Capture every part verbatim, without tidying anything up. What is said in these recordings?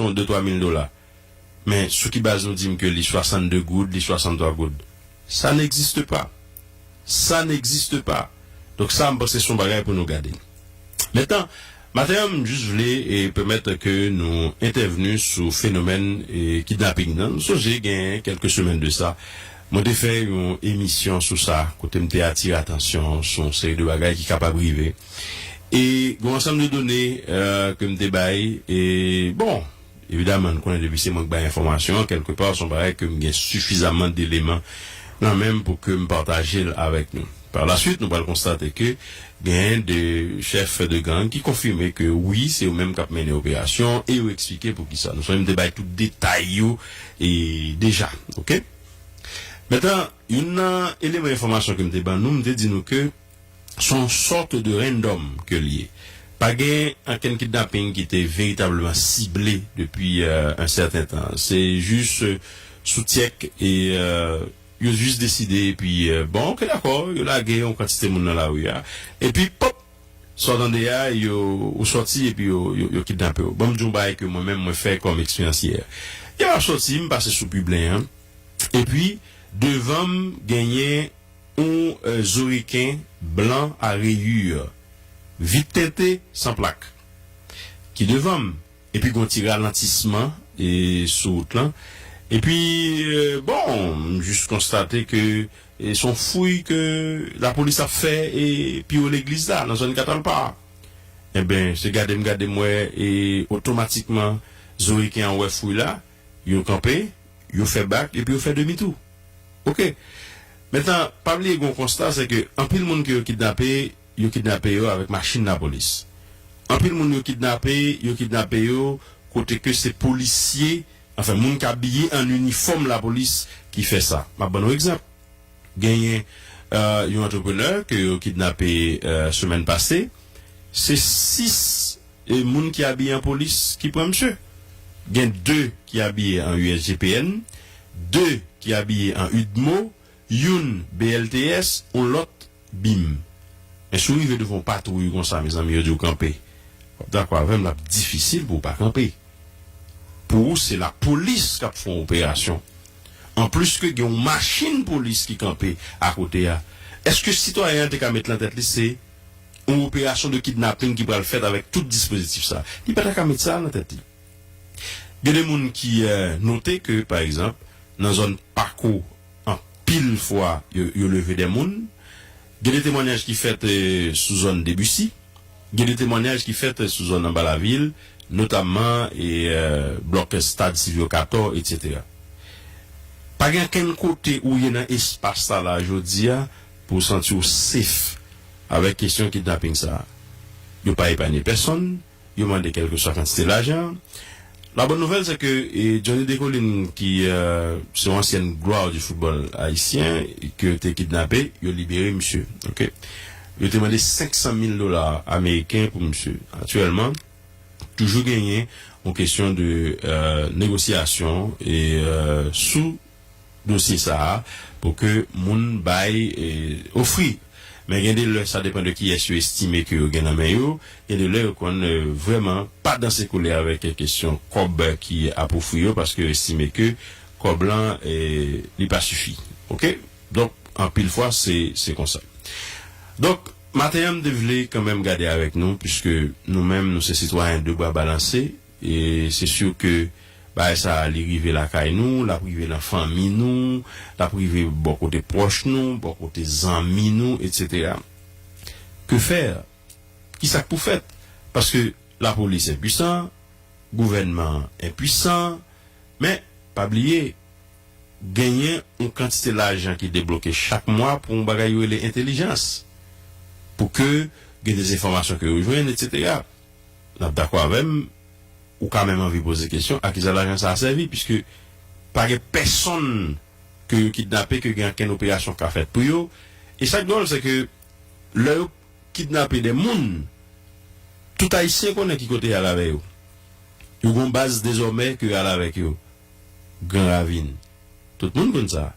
yon de twa mil dola. Men sou ki baz nou di m ke li swasannde goud, li swasanntwa goud? Ça n'existe pas. Ça n'existe pas. Donk sa, m panse se yon bagay pou nou gade. Mentnan, maten an, m jis vle e pèmèt ke nou entèvni sou fenomèn e kidnaping nan. Nou sonje gen kèlke semèn de sa, mwen te fè yon emisyon sou sa, kote m te atire atansyon sou yon seri de bagay ki kapab rive. E gen yon ansanm de done e, ke m te bay, e bon, evidaman, nou konnen depi se mwen k bay enfòmasyon an, kèlkepa, se yon bagay ke m gen sifizaman deleman nan men m pou ke m pataje l avèk nou. Par la suite, nou pral konstate ke gen de chèf de gang ki konfime ke wi, se yo menm k ap mennen operasyon e yo eksplike poukisa. Nou sonje m te bay tout detay yo e deja, oke? Mentnan, youn nan eleman enfòmasyon ke m te ban nou, m te di nou ke se yon sòt de random ke l ye. Pa gen ankenn kidnaping ki te veritableman sible depi e, yon sèten tan. Se jis e, sou tyèk e e, yo jis deside epi e, bon, oke, dakò, yo lage yon kantite moun nan lari a. Epi, pòp, sa w tande a, yo, ou sòti epi yo, yo, yo kidnape w. Ban m di w yon bagay ke mwen menm mwen fè kòm eksperyans yè. Yè m ap sòti, m pase sou Piblen an. Epi, devan m, genyen yon e, zoriken blan a reyi, vit tente, san plak, ki devan m. Epi gen yon ti ralantisman e, sou wout lan. Epi, e, bon, m jis konstate ke e, se yon fouy ke lapolis ap fè e, pi wo legliz la, nan zòn Katalpa. Enben, se gade m gade m wè e, otomatikman, zoriken an wè fouy la, yo kanpe, yo fè bak, epi yo fè demi tou. Oke. Mentnan, pa bliye gen yon konsta, se ke anpil moun ke yo kidnape, yo kidnape yo avèk machin lapolis. Anpil moun yo kidnape, yo kidnape yo kote ke se polisye, anfen, moun k abiye an inifòm lapolis ki fè sa. M ap ban nou egzanp. Genyen e, yon antreprenè ke yo kidnape e, semèn pase. Se sis e, moun ki abiye an polis ki pran misye. Gen de ki abiye an U S G P N, de ki abiye an udmo, youn B L T S, yon lòt bim. Men si w rive devan yon patwouy konsa, mezanmi, yo di w kanpe. W ap dakò avè m, l ap difisil pou w pa kanpe. Pou ou, se lapolis k ap fè yon operasyon. Anplis ke gen yon machin polis ki kanpe akote a. Èske sitwayen an te ka met lan tèt li se yon operasyon de kidnaping ki pral fèt avèk tout dispozitif sa? Li pa ta ka met sa lan tèt li. Gen de moun ki e, note ke, pa egzanp, nan zòn Pako, anpil fwa, yo, yo leve de moun. Gen de temwanyaj ki fèt e, sou zòn Debisi. Gen de temwanyaj ki fèt e, sou zòn anba lavil, notamman e, e, blòk Stad Silvyo Katò, etsetera. Pa gen kenn kote ou ye nan espas sa la jodi a pou w santi w safe avèk kesyon kidnaping sa a. Yo pa epanye pèsonn, yo mande kèlkeswa kantite lajan. La bonne nouvelle, c'est que e, Johnny Descollines, ki e, se yon ansyen glwa di foutbòl ayisyen, ke yo te kidnape, yo libere misye. Oke? Yo te mande senk san mil dola ameriken pou misye. Aktyèlman, toujou genyen yon kesyon de e, negosyasyon e e, sou dosye sa a pou ke moun bay e, ofri. Men gen de lè, sa depann de kiyès yo estime ke yo gen nan men yo. Gen de lè, yo konn e, vrèman pa danse koulè avèk kesyon kòb ki ap ofri yo, paske yo estime ke kòb lan e, li pa sifi. Oke? Donk, anpil fwa, se, se konsa. Donk, maten an, m te vle kanmenm gade avèk nou, piske nou menm, nou se sitwayen de bra balanse, e se si ke bagay sa a, li rive lakay nou, l ap rive nan fanmi nou, l ap rive bò kote pwòch nou, bò kote zanmi nou, etsetera. Ke fè? Kisa k pou fèt? Paske lapolis enpwisan, gouvènman an enpwisan, men, pa bliye, genyen yon kantite lajan ki debloke chak mwa pou yon bagay yo rele entèlijans. Pou ke gen de enfòmasyon ke yo jwenn, etsetera. N ap dakò avè m, ou ka menm anvi poze kesyon, a kisa lajan sa a sèvi, piske pa gen pèsonn ke yo kidnape, ke gen ankenn operasyon ka fèt pou yo. E sa k dwòl, se ke lè yo kidnape de moun, tout Ayisyen konnen ki kote y al avè yo. Yo gen yon baz dezòmè ke y al avèk yo. Gran Ravin. Tout moun konn sa.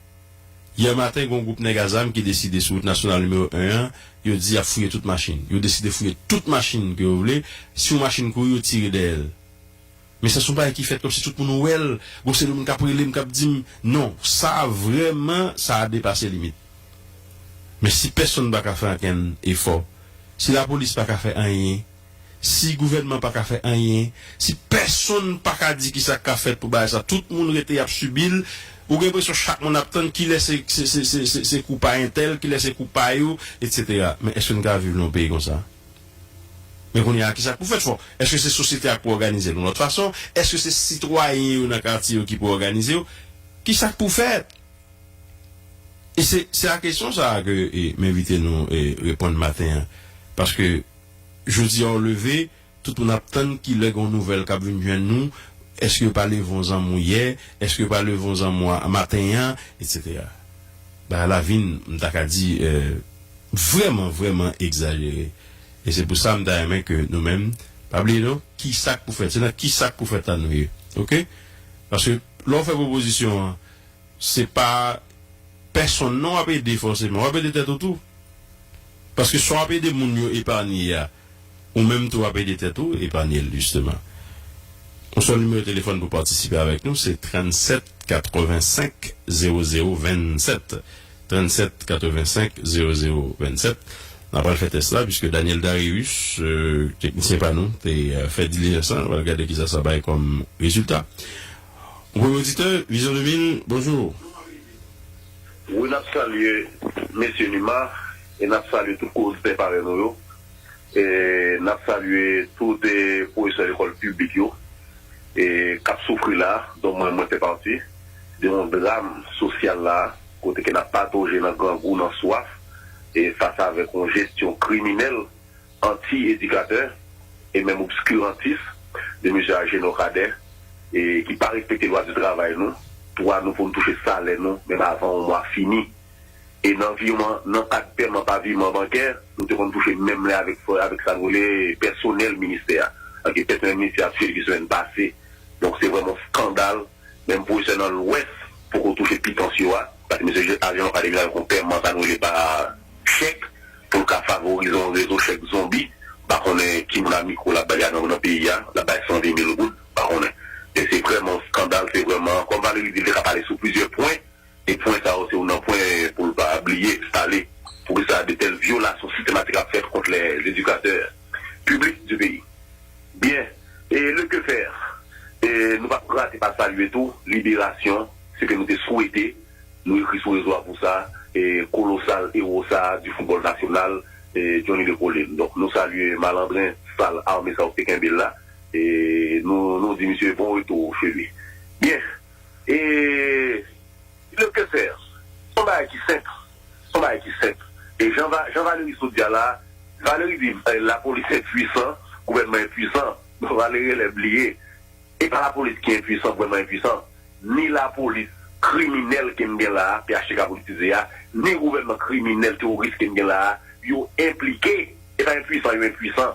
Yè maten, gen yon gwoup nèg a zam ki deside sou wout nasyonal nimewo en an, yo di y ap fouye tout machin. Yo deside fouye tout machin ke yo vle. Si yon machin kouri, yo tire dèyè l. Men sa se yon bagay ki fèt kòmsi tout moun wè l. Gon seri de moun k ap rele m, k ap di m, non, sa vrèman, sa a depase limit. Men si pèsonn pa ka fè ankenn efò, si lapolis pa ka fè anyen, si gouvènman pa ka fè anyen, si pèsonn pa ka di kisa k ka fèt pou bagay sa, tout moun rete y ap sibi l, ou gen enpresyon chak moun ap tann kilè se, se, se, se, se, se kou pa entèl, kilè se kou pa yo, etsetera. Men èske n ka viv nan yon peyi konsa? Men kounye a, kisa k pou fèt? Fò, èske se sosyete a k pou òganize l yon lòt fason? Èske se sitwayen yo nan katye yo ki pou òganize yo? Kisa k pou fèt? E se, se a kesyon sa a ke, e, m envite nou, e, reponn maten an. Paske, jodi a w leve, tout moun ap tann kilè gen yon nouvèl k ap vin jwenn nou. Èske yo pa leve yon zanmi w yè? Èske yo pa leve yon zanmi w a maten an? Etsetera. Bagay la vin, m ta ka di, e, vrèman, vrèman egzajere. E se pou sa m ta renmen ke nou menm, pa bliye non, kisa k pou fèt? Se nan kisa k pou fèt la nou ye. Oke? Paske lè w fè pwopozisyon an, se pa pèsonn non w ap ede fòseman, w ap ede tèt ou tou. Paske sa w ap ede moun yo epanye a, ou menm tou w ap ede tèt ou epanye l, jisteman. Yon sèl nimewo telefòn pou patisipe avèk nou, se trannsenk katrevensenk zewo zewo vennsèt. Trannsenk katrevensenk zewo zewo vennsèt. N a pral fè tès la, piske Daniel Darius, e, teknisyen pa nou, te, e, fè dilijans lan. N a pral gade kisa sa bay kòm rezilta. Yon premye oditè, Vizyon de mil, bonjou. Wi, n ap salye mesye Nima e n ap salye tout oditè parèy nou yo. E n ap salye tout, e, pwofesè lekòl piblik yo, e, k ap soufri la, dont mwen, mwen fè pati, de yon dram sosyal la, kote ke n ap patoje nan grangou, nan swaf, e fas avèk yon jesyon kriminèl, anti-edikatè e menm obskirantis de mesye Agenor Cadet, e ki pa respekte lwa di travay nou, dwa nou pou n touche salè nou menm avan yon mwa fini. E nan viman, nan kad pèman pa viman bankè, nou te konn touche menm lè avèk, avèk sa nou rele pèsonèl ministè a. Paske pèsonèl ministè a touche depi semèn pase. Donk, se vrèman yon eskandal. Menm pwofesè nan Lwès poko touche pitans yo a, paske mesye Agenor Cadet vin avèk yon pèman, sa nou rele pa chèk, pou l ka favorize yon rezo chèk zonbi. M pa konnen ki moun a mikwo l ap bay a nan, nan peyi a, l ap bay san ven mil goud, m pa konnen. Men se vrèman yon eskandal, se vrèman, kòm Valery di, l te ka pale sou plizyè pwen, e pwen sa yo, se youn nan pwen pou l pa bliye, pale. Poukisa de tèl vyolasyon sistematik ap fèt kont lèzedikatè piblik di peyi? Byen, e le que faire? E nou p ap rate pa salye tou liberasyon, se ke nou te swete, nou ekri sou rezo a pou sa, e kolosal ewo sa a di foutbòl nasyonal, e Johnny Descollines. Donk, nou salye malandren sal ame sa yo ki te kenbe l la, e nou, nou di misye bon retou chez lui. Byen, e le que faire? Se yon bagay ki senp. Se yon bagay ki senp. E jan, Va- jan Valery sot di a la, Valery di, e, lapolis enpwisan, gouvènman enpwisan. Bon, Valery lè bliye. E pa lapolis ki enpwisan, gouvènman enpwisan. Ni lapolis kriminèl ke n gen la a, P H T K politize a, ni gouvènman kriminèl teworis ke n gen la a, yo enplike. E pa enpwisan, yo enpwisan.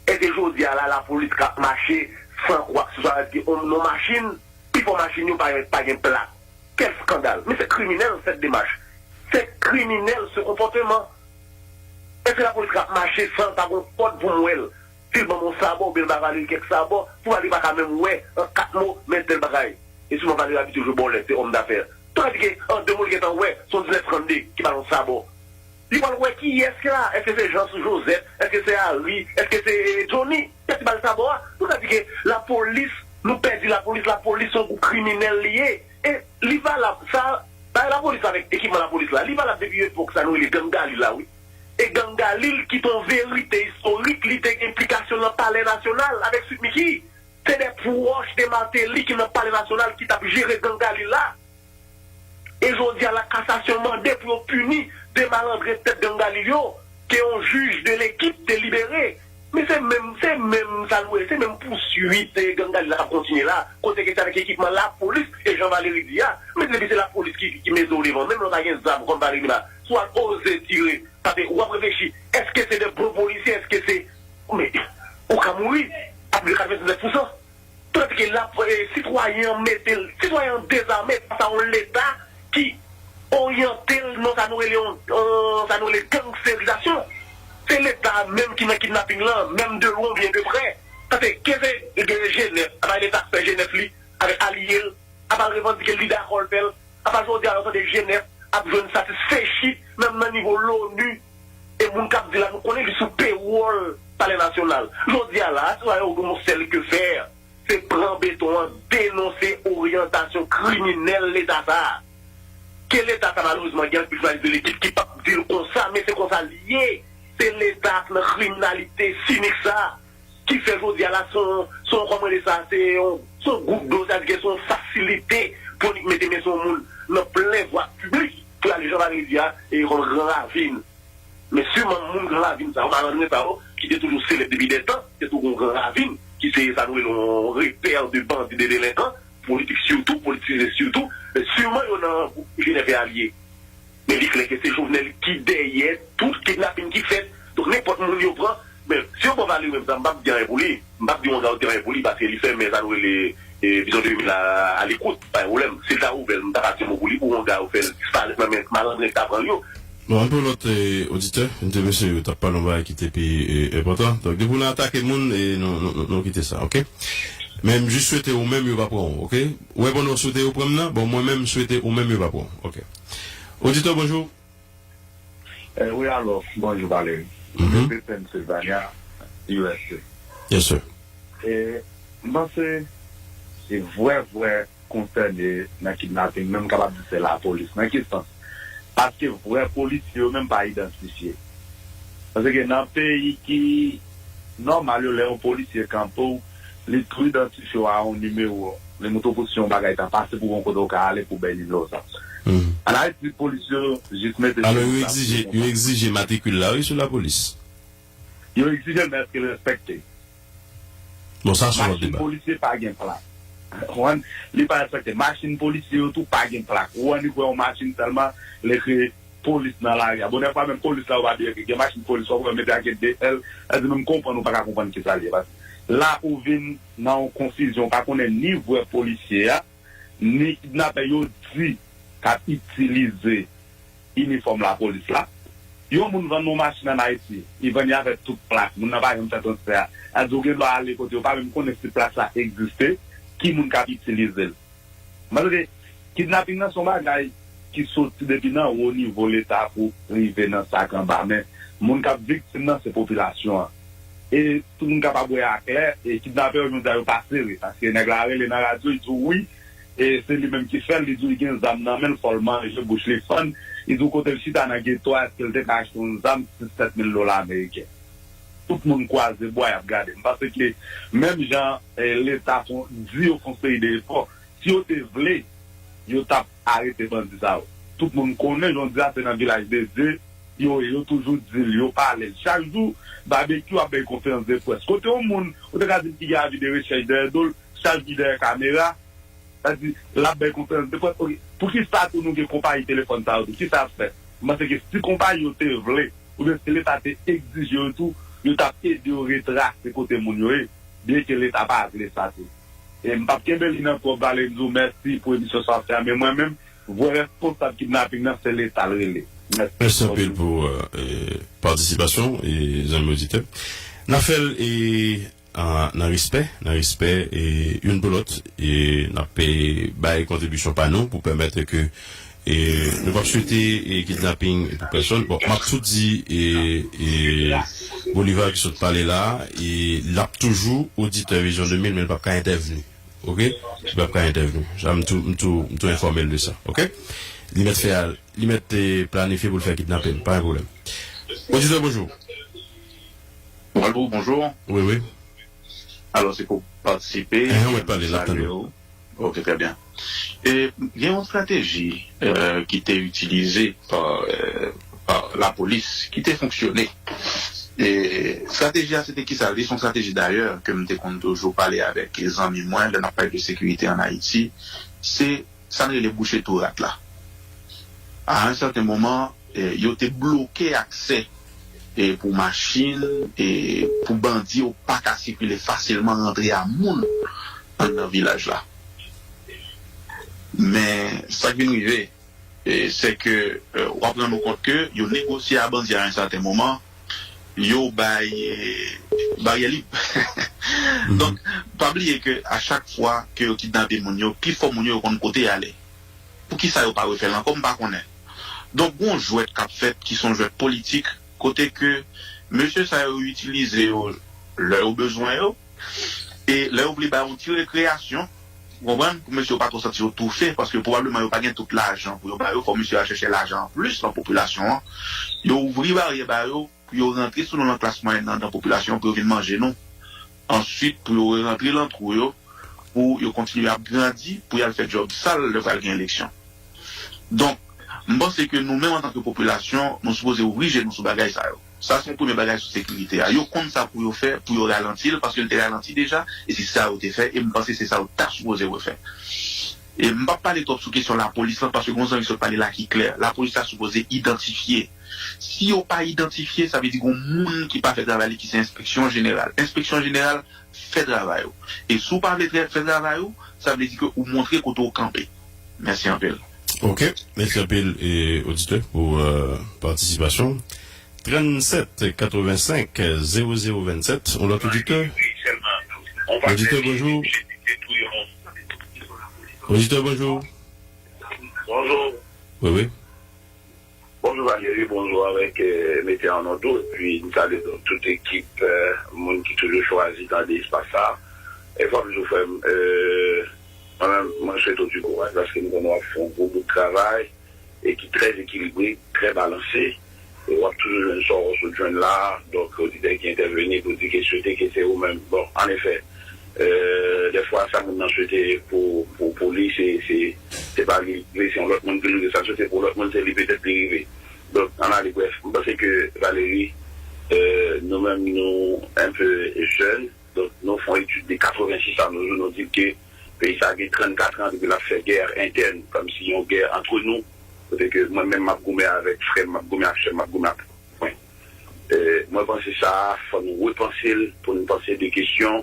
Èske jodi a la, lapolis k ap mache san kwak se swa avèk yon non machin, pifò machin yo pa, pa gen plak? Quel scandale! Mais c'est criminel cette démarche. C'est criminel ce comportement. Èske lapolis ka ap mache san pa gon kòd pou m wè l? Si l ban m yon sabò oubyen l ba Valery kèk sabò, pou Valery pa ka menm wè an kat mo, men tèl bagay. E souvan Valery abitye jwe bòlèt, se òm dafè. Donk sa vle di ke an de mo li gentan wè, se yon diznèf trannde ki ba l yon sabò. Li pral wè kiyès ki la. Èske se Jean Joseph? Èske se Harry? Èske se Johnny? Kiyès ki ba l sabò a? Donk sa vle di ke lapolis, nou pèdi lapolis, lapolis se yon gwoup kriminèl li ye. E li valab, sa, bagay lapolis la avèk ekipman lapolis la, li valab depi epòk sa nou rele Gang Galil la, wi. E Gang Galil ki te yon verite istorik, li te gen enplikasyon l nan Palè Nasyonal avèk Sweet Micky. Se de pwòch de Martelly ki nan Palè Nasyonal ki t ap jere Gang Galil la. E jodi a, la kasasyon mande pou yo pini de malandren tèt Gang Galil yo, ke yon jij de lekip te libere. Men se menm, se menm sa nou ye, se menm pouswit, e, Gang Galil la k ap kontinye la, kote ke se avèk ekipman lapolis, e jan Valery di a, men depi se lapolis ki, ki mete w devan, menm lè w pa gen zam kòm Valery menm la, si w al oze tire, paske w ap reflechi, èske se de bon polisye, èske se, men, ou ka mouri a plis de katrevendiznèf pousan. Tandis ke la, e, sitwayen an mete l, sitwayen an dezame fas a yon Leta ki oryante l nan sa nou rele yon, yon, sa nou rele gangsterizasyon. Se Leta a menm ki nan kidnaping lan, menm de lwen oubyen de prè. Paske ke se, ke se G nèf, apa Leta k fè G nèf li avèk alye l, apa l revandike l, li dakò l fè l, apa jodi a lè w tande G nèf ap jwenn satisfechi menm nan nivo l'ONU, e moun k ap di la nou konnen li sou pewòl Palè Nasyonal. Jodi a la, sitwayen ou gen yon sèl ke fè, se pran beton an, denonse oryantasyon kriminèl Leta sa a. Ke Leta sa malerezman gen anpil jounalis de lekip ki p ap di l konsa, men se konsa l ye. Se Leta k nan kriminalite sinik sa a ki fè jodi a la se yon, se yon, kòman rele sa, se yon, se yon gwoup dlo, sa vle di se yon fasilite pou nèg mete men sou yon moun nan plen vwa piblik pou y ale jan Mari di a, e kòm gran ravin. Men siman moun gran ravin sa yo, malandren sa yo, ki te toujou selèb depi dètan, te toujou gen yon gran ravin, ki se sa nou rele yon repè de bandi, de delenkan, politik sitou, politize sitou, men siman yo nan gwoup G nèf e alye. Men li klè ke se Jovenel ki dèyè tout kidnapin ki fèt. Donk nenpòt moun yo pran, men si yo pran Valery menm sa, m p ap di anyen pou li. M p ap di Wanga yo di anyen pou li paske li fèmen sa nou rele e, Vision de mil a, a lekout, pa gen pwoblèm. Si l ta ouvè l, m ta ka di yon mo pou li pou Wanga yo fè l disparèt nan men malandren ki ta pran l yo. Bon, ann pran lòt e, oditè. M te panse yo t ap pale yon bagay ki te pi e, enpòtan. Donk, depi w nan atake moun, e, nou, nou, nou, nou kite sa, oke? Men m jis swete ou menm yo pa pran w, oke? Ou wè pandan w swete yo pran m nan, bon, mwen menm m swete ou menm yo pa pran w, oke? Oditè, bonjou. Eh, wi, alò, bonjou, Valery. Mwen depi Pennsylvania, U S A. Yes, sir. E, m panse, e vre, vre konsène nan kidnaping, menm kapab di se lapolis. Nan ki sans? Paske vre polisye yo menm pa idantifye. Paske nan peyi ki nòmal yo, lè yon polisye kanpe w, li tou idantifye w a yon nimewo. Li montre w pou si yon bagay ta pase pou yon kote w ka ale pou bay nimewo sa. An Ayiti, polis yo jis mete. Alò, yo egzije, yo egzije matrikil la, wi, sou lapolis. Yo egzije l, men èske l respekte? Bon, sa se yon lòt deba. Machin polisye pa gen plak. Ou konprann? Li pa respekte. Machin polisye yo tou pa gen plak. Ou annik wè yon machin sèlman, l ekri polis nan lari a. Bon, dèfwa menm polis la, ou pa byen ekri. Gen machin polis, w ap wè yo mete ak D L. Sa di menm konprann, ou pa ka konprann kisa l ye. Paske la, ou vin nan yon konfizyon, ou pa konnen ni vre polisye a, ni kidnapè yo di k ap itilize inifòm lapolis la. Yon moun vann yon machin ann Ayiti, li vann li avèk tout plak, moun nan pa janm fè transfè a. Sa di w gen dwa ale kote yo pa menm konnen si plak la egziste, ki moun k ap itilize l. Malgre kidnaping nan se yon bagay ki soti depi nan wo nivo Leta pou rive nan sa k anba, men moun k ap viktim nan se popilasyon an. E tout moun kapab wè a klè, e kidnapè yo jodi a yo pa sere, paske nèg la rele nan radyo, li di w wi, e se li menm ki fè l, li di w li gen zam nan men l, fò l manje, bouch li fann, li di w kote l chita nan geto a, èske l te ka achte yon zam sis sèt mil dola ameriken. Tout moun kwaze bwa, y ap gade. M panse ke menm jan e, Leta fon, di yo fon seri de efò, si yo te vle, yo t ap arete bandi sa yo. Tout moun konnen jodi a se nan Vilaj de Dye yo ye, yo toujou di l, yo pale l. Chak jou, Babekyou ap bay konferans de près. Kote yon moun, ou te ka di m ki gen avi de rechèch dèyè do l, chak jou dèyè kamera, sa di, l ap bay konferans de près. Oke, poukisa tou nou gen konpayi telefòn sa yo tou? Kisa y ap fè? M panse ke si konpayi yo te vle, oubyen si Leta te egzije yo tou, yo t ap ede yo retrase kote moun yo ye. Byenke Leta pa vle sa tou. E m p ap kenbe li nan twòp, Valery, m di w mèsi pou emisyon sa w ap fè a, men mwen menm, vrè responsab kidnaping nan, se Leta l rele. Mèsi. Mèsi anpil pou patisipasyon w, zanmi oditè. N ap fè l e, nan respè, nan respè e, youn pou lòt, e n ap e, bay kontribisyon pa nou pou pèmèt ke E nou p ap swete e, kidnaping pou pèsonn. Bon, m ap tou di e, e, Bolivar ki sot pale la a, e l ap toujou oditè Vizyon de mil, men l p ap ka entèvni. Oke? Li p ap ka entèvni. Sa, m tou, m tou, m tou enfòme l de sa. Oke? Li mèt fè a, li mèt e, planifye pou l fè kidnaping. Pa gen pwoblèm. Oditè, bonjou. Alo, bonjou. Wi, wi. Alò, se pou patisipe. Enhen, w mèt pale, n ap tande w. Ok, très bien. E gen yon estrateji ki te itilize pa, pa lapolis ki te fonksyone. E estrateji a se te kisa? Li se yon estrateji dayè ke m te konn toujou pale avèk zanmi mwen lè n ap pale de sekirite ann Ayiti. Se sa n rele bouche tou rat la. A yon sèten moman, yo te bloke aksè e pou machin, e pou bandi yo pa ka sikile fasilman rantre a moun anndan vilaj la. Men sa k vin rive, e, se ke, e, w ap rann ou kont ke yo negosye a bandi a yon sèten moman, yo bay, e, baryè lib. Donk, pa bliye ke a chak fwa ke yo kidnape moun yo, pifò moun yo, yo konn kote y ale. Poukisa yo pa refè l ankò, m pa konnen. Donk, gon jwèt k ap fèt ki se yon jwèt politik, kote ke mesye sa yo itilize yo lè yo bezwen yo, e lè yo vle ba yo yon ti rekreyasyon, ou konprann, pou mesye yo pa twò santi yo toufe, paske pwobableman yo pa gen tout lajan pou yo ba yo, fò mesye yo al chèche lajan anplis nan popilasyon an. Yo ouvri baryè ba yo, pou yo rantre sou nou nan klas mwayèn nan, nan popilasyon, pou yo vin manje nou. Answit, pou yo rerantre nan twou yo, pou yo kontinye ap grandi, pou y al fè djòb sal lè pral gen eleksyon. Donk, m panse ke nou menm antanke popilasyon, nou sipoze ouvri je nou sou bagay sa yo. Sa se yon premye bagay sou sekirite a. Yo konn sa pou yo fè, pou yo ralanti l, paske l te ralanti deja, e se sa yo te fè, e m panse se sa yo ta sipoze refè. E m p ap pale twòp sou kesyon lapolis lan, paske gon zanmi sot pale la ki klè. Lapolis la sipoze idantifye. Si yo pa idantifye, sa vle di gon moun ki pa fè travay li, ki se enspeksyon jeneral. Enspeksyon jeneral, fè travay ou. E si w pa vle trè- fè travay ou, sa vle di ke ou montre kote w kanpe. Mèsi anpil. Ok, mèsi anpil, e, oditè, pou, euh, patisipasyon. Tranntsèt katrevensenk zewo zewo vennsèt, yon lòt oditè. Oditè, bonjou. Oditè, bonjou. Bonjou. Wi, wi. Bonjou Valérie, bonjou avèk, euh, Mete Arnoldo, epi m salye tout ekip, euh, moun ki toujou chwazi tande espas sa. E fò m di w frè m, euh, mwen menm, mwen swete w di kouraj, paske m konnen w ap fè yon gwo bout travay, e ki trè ekilibre, trè balanse. E w ap toujou jwenn sa w sot jwenn la. Donk, oditè ki entèveni pou di ke swete ke se ou menm. Bon, an efè, euh, dèfwa, sa moun nan swete pou, pou, pou li, se, se, se pa li vle, se yon lòt moun ki vle sa l swete pou lòt moun, se li petèt li rive. Donk, an ale, brèf, m panse ke Valérie, euh, nou menm, nou enpe jèn, donk, nou fè yon etid de katrevensis a nos jours, nou di ke peyi sa gen trannkat an depi l ap fè gè entèn, kòmsi yon gè antre nou, kote ke mwen menm m ap goumen avèk frè m, m ap goumen ak sè m, m ap goumen ak mwen. E, mwen panse sa, fò nou repanse l, pou nou panse de kesyon,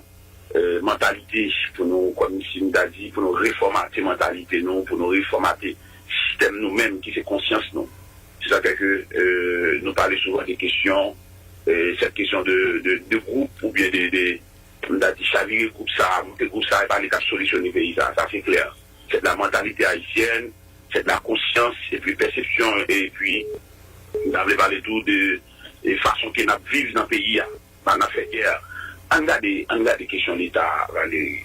e, mantalite, pou nou, kòmsi m ta di, pou nou refòmate mantalite nou, pou nou refòmate sistèm nou menm, ki se konsyans nou. Se sa k fè ke, e, nou pale souvan de kesyon, e, sèt kesyon de, de, de gwoup oubyen de, de, m ta di chavire gwoup sa, monte gwoup sa, e pa li k ap solisyone peyi sa, sa se klè. Se de la mentalité haïtienne, se de la konsyans, epi pèsepsyon, epi m ta vle pale tou de, de fason ke n ap viv nan peyi a, nan afè gè a. Ann gade, ann gade kesyon Leta a, Valérie.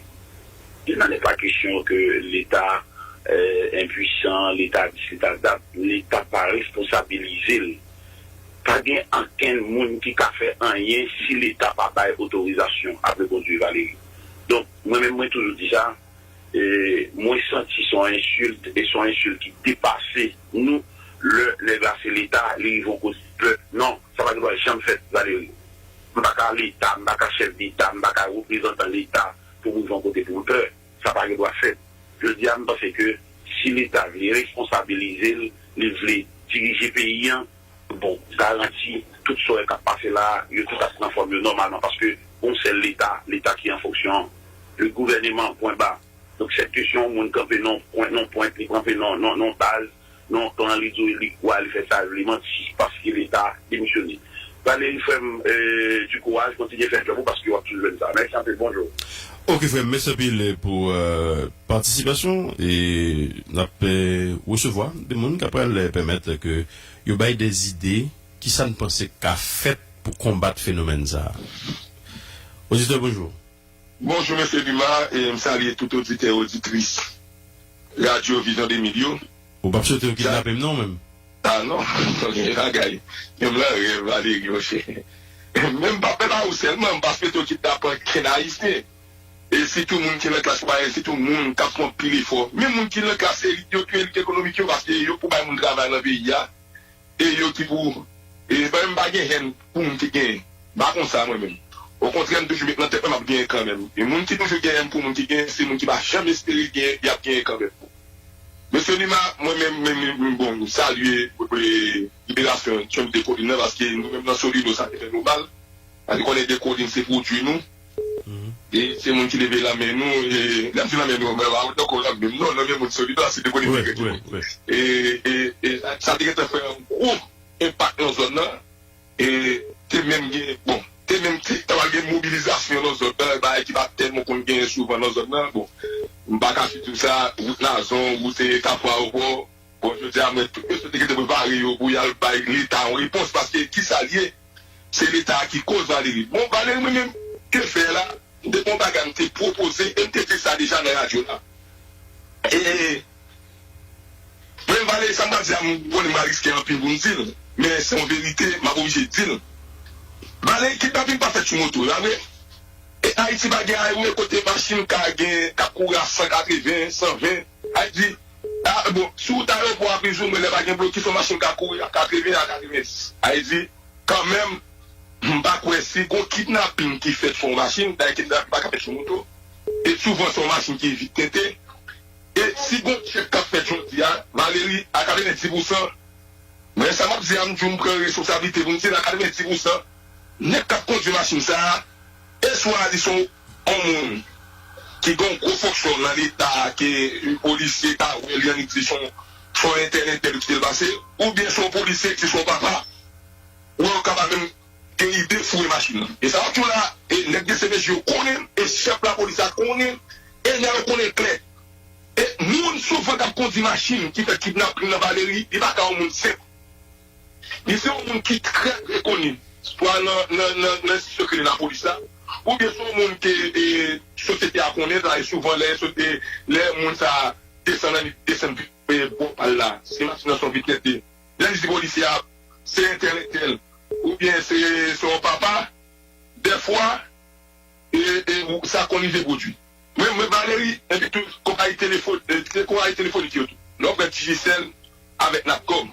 Il n'en est pas question que Leta, euh, enpwisan, Leta dis, Leta dat, Leta pa responsabilize l. Pa gen ankenn moun ki ka fè anyen si Leta pa bay otorizasyon, ap reponn Valérie. Donk, mwen menm, mwen toujou di sa, e, mwen santi se yon ensilt, e se yon ensilt ki depase nou. Lè nèg la se Leta, li rive yon kote pè. Non, sa pa gen dwa janm fèt, Valérie. M pa ka Leta, m pa ka chèf Leta, m pa ka reprezantan Leta pou m rive yon kote pou m pè. Sa pa gen dwa fèt. Jodi a, m panse ke si Leta vle responsabilize l, li vle dirije peyi a, bon, garanti tout sa w wè k ap pase la, yo tout ap pran fòm yo nòmalman, paske yon sèl Leta, Leta ki an fonksyon an, le gouvèneman, pwen ba. Donk, sèt kesyon, yon moun kanpe nan pwent, nan pwent, li kanpe nan, nan, nan baz, nan klan, li di w li kwa, li fè sa, li manti, paske Leta demisyone. Valérie, frè m, e, di kouraj, kontinye fè djòb ou, paske w ap toujou jwenn sa. Mèsi anpil, bonjou. Ok, frè m, mèsi anpil pou, e, patisipasyon, e n ap, e, resevwa de moun k ap pral, e, pèmèt ke yo bay de zide, kisa n panse ka fèt pou konbat fenomèn sa a. Oditè, bonjou. Bonjou, mesye Duma, e m salye tout oditè, oditris Radyo Vizyon de mil yo. Ou p ap swete yo kidnape m non, menm? Ah non, gen bagay. Menm lan rèv, Valérie, monchè. Men m p ap pè ba ou sèlman, m pa swete yo kidnape ankenn Ayisyen. E sitou moun ki nan klas mwayèn, sitou moun k ap fè anpil efò. Menm moun ki nan klas elit yo, ki elit ekonomik yo, paske yo pou bay moun travay nan peyi a. E yo ki pou, e, mwen menm m pa gen hèn pou moun ki genyen. M pa konsa mwen menm. Okontrè, m toujou met nan tèt mwen m ap genyen kanmenm. E moun ki toujou gen hèn pou moun ki genyen, se moun ki pa janm espere genyen, y ap genyen kanmenm. Mesye Nima, mwen menm, menm, menm, bon, m salye, e, liberasyon Trump de Kolin nan, paske nou menm nan Solino, sa te fè nou mal. Paske konnen de Kolin se pwodui nou. E se moun ki leve lanmen nou, e lè m di lanmen nou, mwen pa dakò lanmen m non, lanmen moun Solino a, se de Kolin ki fè tout. E, e, e sa, sa te gentan fè yon gwo enpak nan zòn nan. E te menm gen, bon, te menm te, ta pral gen mobilizasyon nan zòn nan, bagay ki pa tèlman konn genyen souvan nan zòn nan. Bon, m pa kache di w sa, wout Nazon, wout, e, Kafou Ayewopò. Bon, jodi a, mwen, tout mesye te gentan prepare yo pou y al bay Leta yon repons, paske ki sa l ye? Se Leta a ki koz Valéry. Bon, Valéry, mwen menm, ke fè la? M te gen yon bagay m te pwopoze, e m te di sa deja nan radyo la. E, mwen, Valéry, sa m pral di a, m konnen m pral riske anpil pou m di l, men se yon verite, m ap oblije di l. Valéry, kidnaping pa fèt sou moto, pa vre? E Ayiti pa gen highway kote machin ka gen, ka kouri a san katreven, san ven. Ayiti, a, bon, sou wout ayewopò a, plis ou mwens, lè pa gen blokis, yon machin ka kouri a katreven a katrevendis. Ayiti, kanmenm, m pa kwè si gon kidnaping ki fèt sou yon machin, dayè kidnaping pa ka fèt sou moto, e souvan se yon machin ki vit tente, e si gon tchèk k ap fèt jodi a, Valéry, a katrevendis pousan, men sa m ap di a, m di w, m pran responsablite pou m di l, a katrevendis pousan, nèg k ap kondui machin sa a, e swa li se yon moun ki gen yon gwo fonksyon nan Leta, ke polisye ka wè li annik di se yon, se yon entèl, entèl ki te l pase, oubyen se yon polisye ki se yon papa, ou wè yo kapab menm gen ide foure machin nan. E sa w ap di w la, e nèg D C P J yo konnen l, e chèf lapolis la konnen l, e nèg yo konnen l klè. E moun souvan k ap kondui machin ki fè kidnaping nan Valéry, li pa ka yon moun senp. Li se yon moun ki trè, trè koni, swa nan, nan, nan, nan enstitisyon ki rele lapolis la, oubyen se yon moun ke, e, sosyete a konnen, sa e souvan lè sosyete, lè moun sa a desann, annik desann vit, e, bò pa l la, si machin nan se yon vit tente, lè li di polisye a, se entèl, entèl, oubyen se, se yon papa, dèfwa, e, e, ou, sa konn rive pwodui. Men, men Valéry, epi tou, konpayi telefòn, e, te konpayi telefonik yo tou. Lè w pran Digicel avèk Natcom.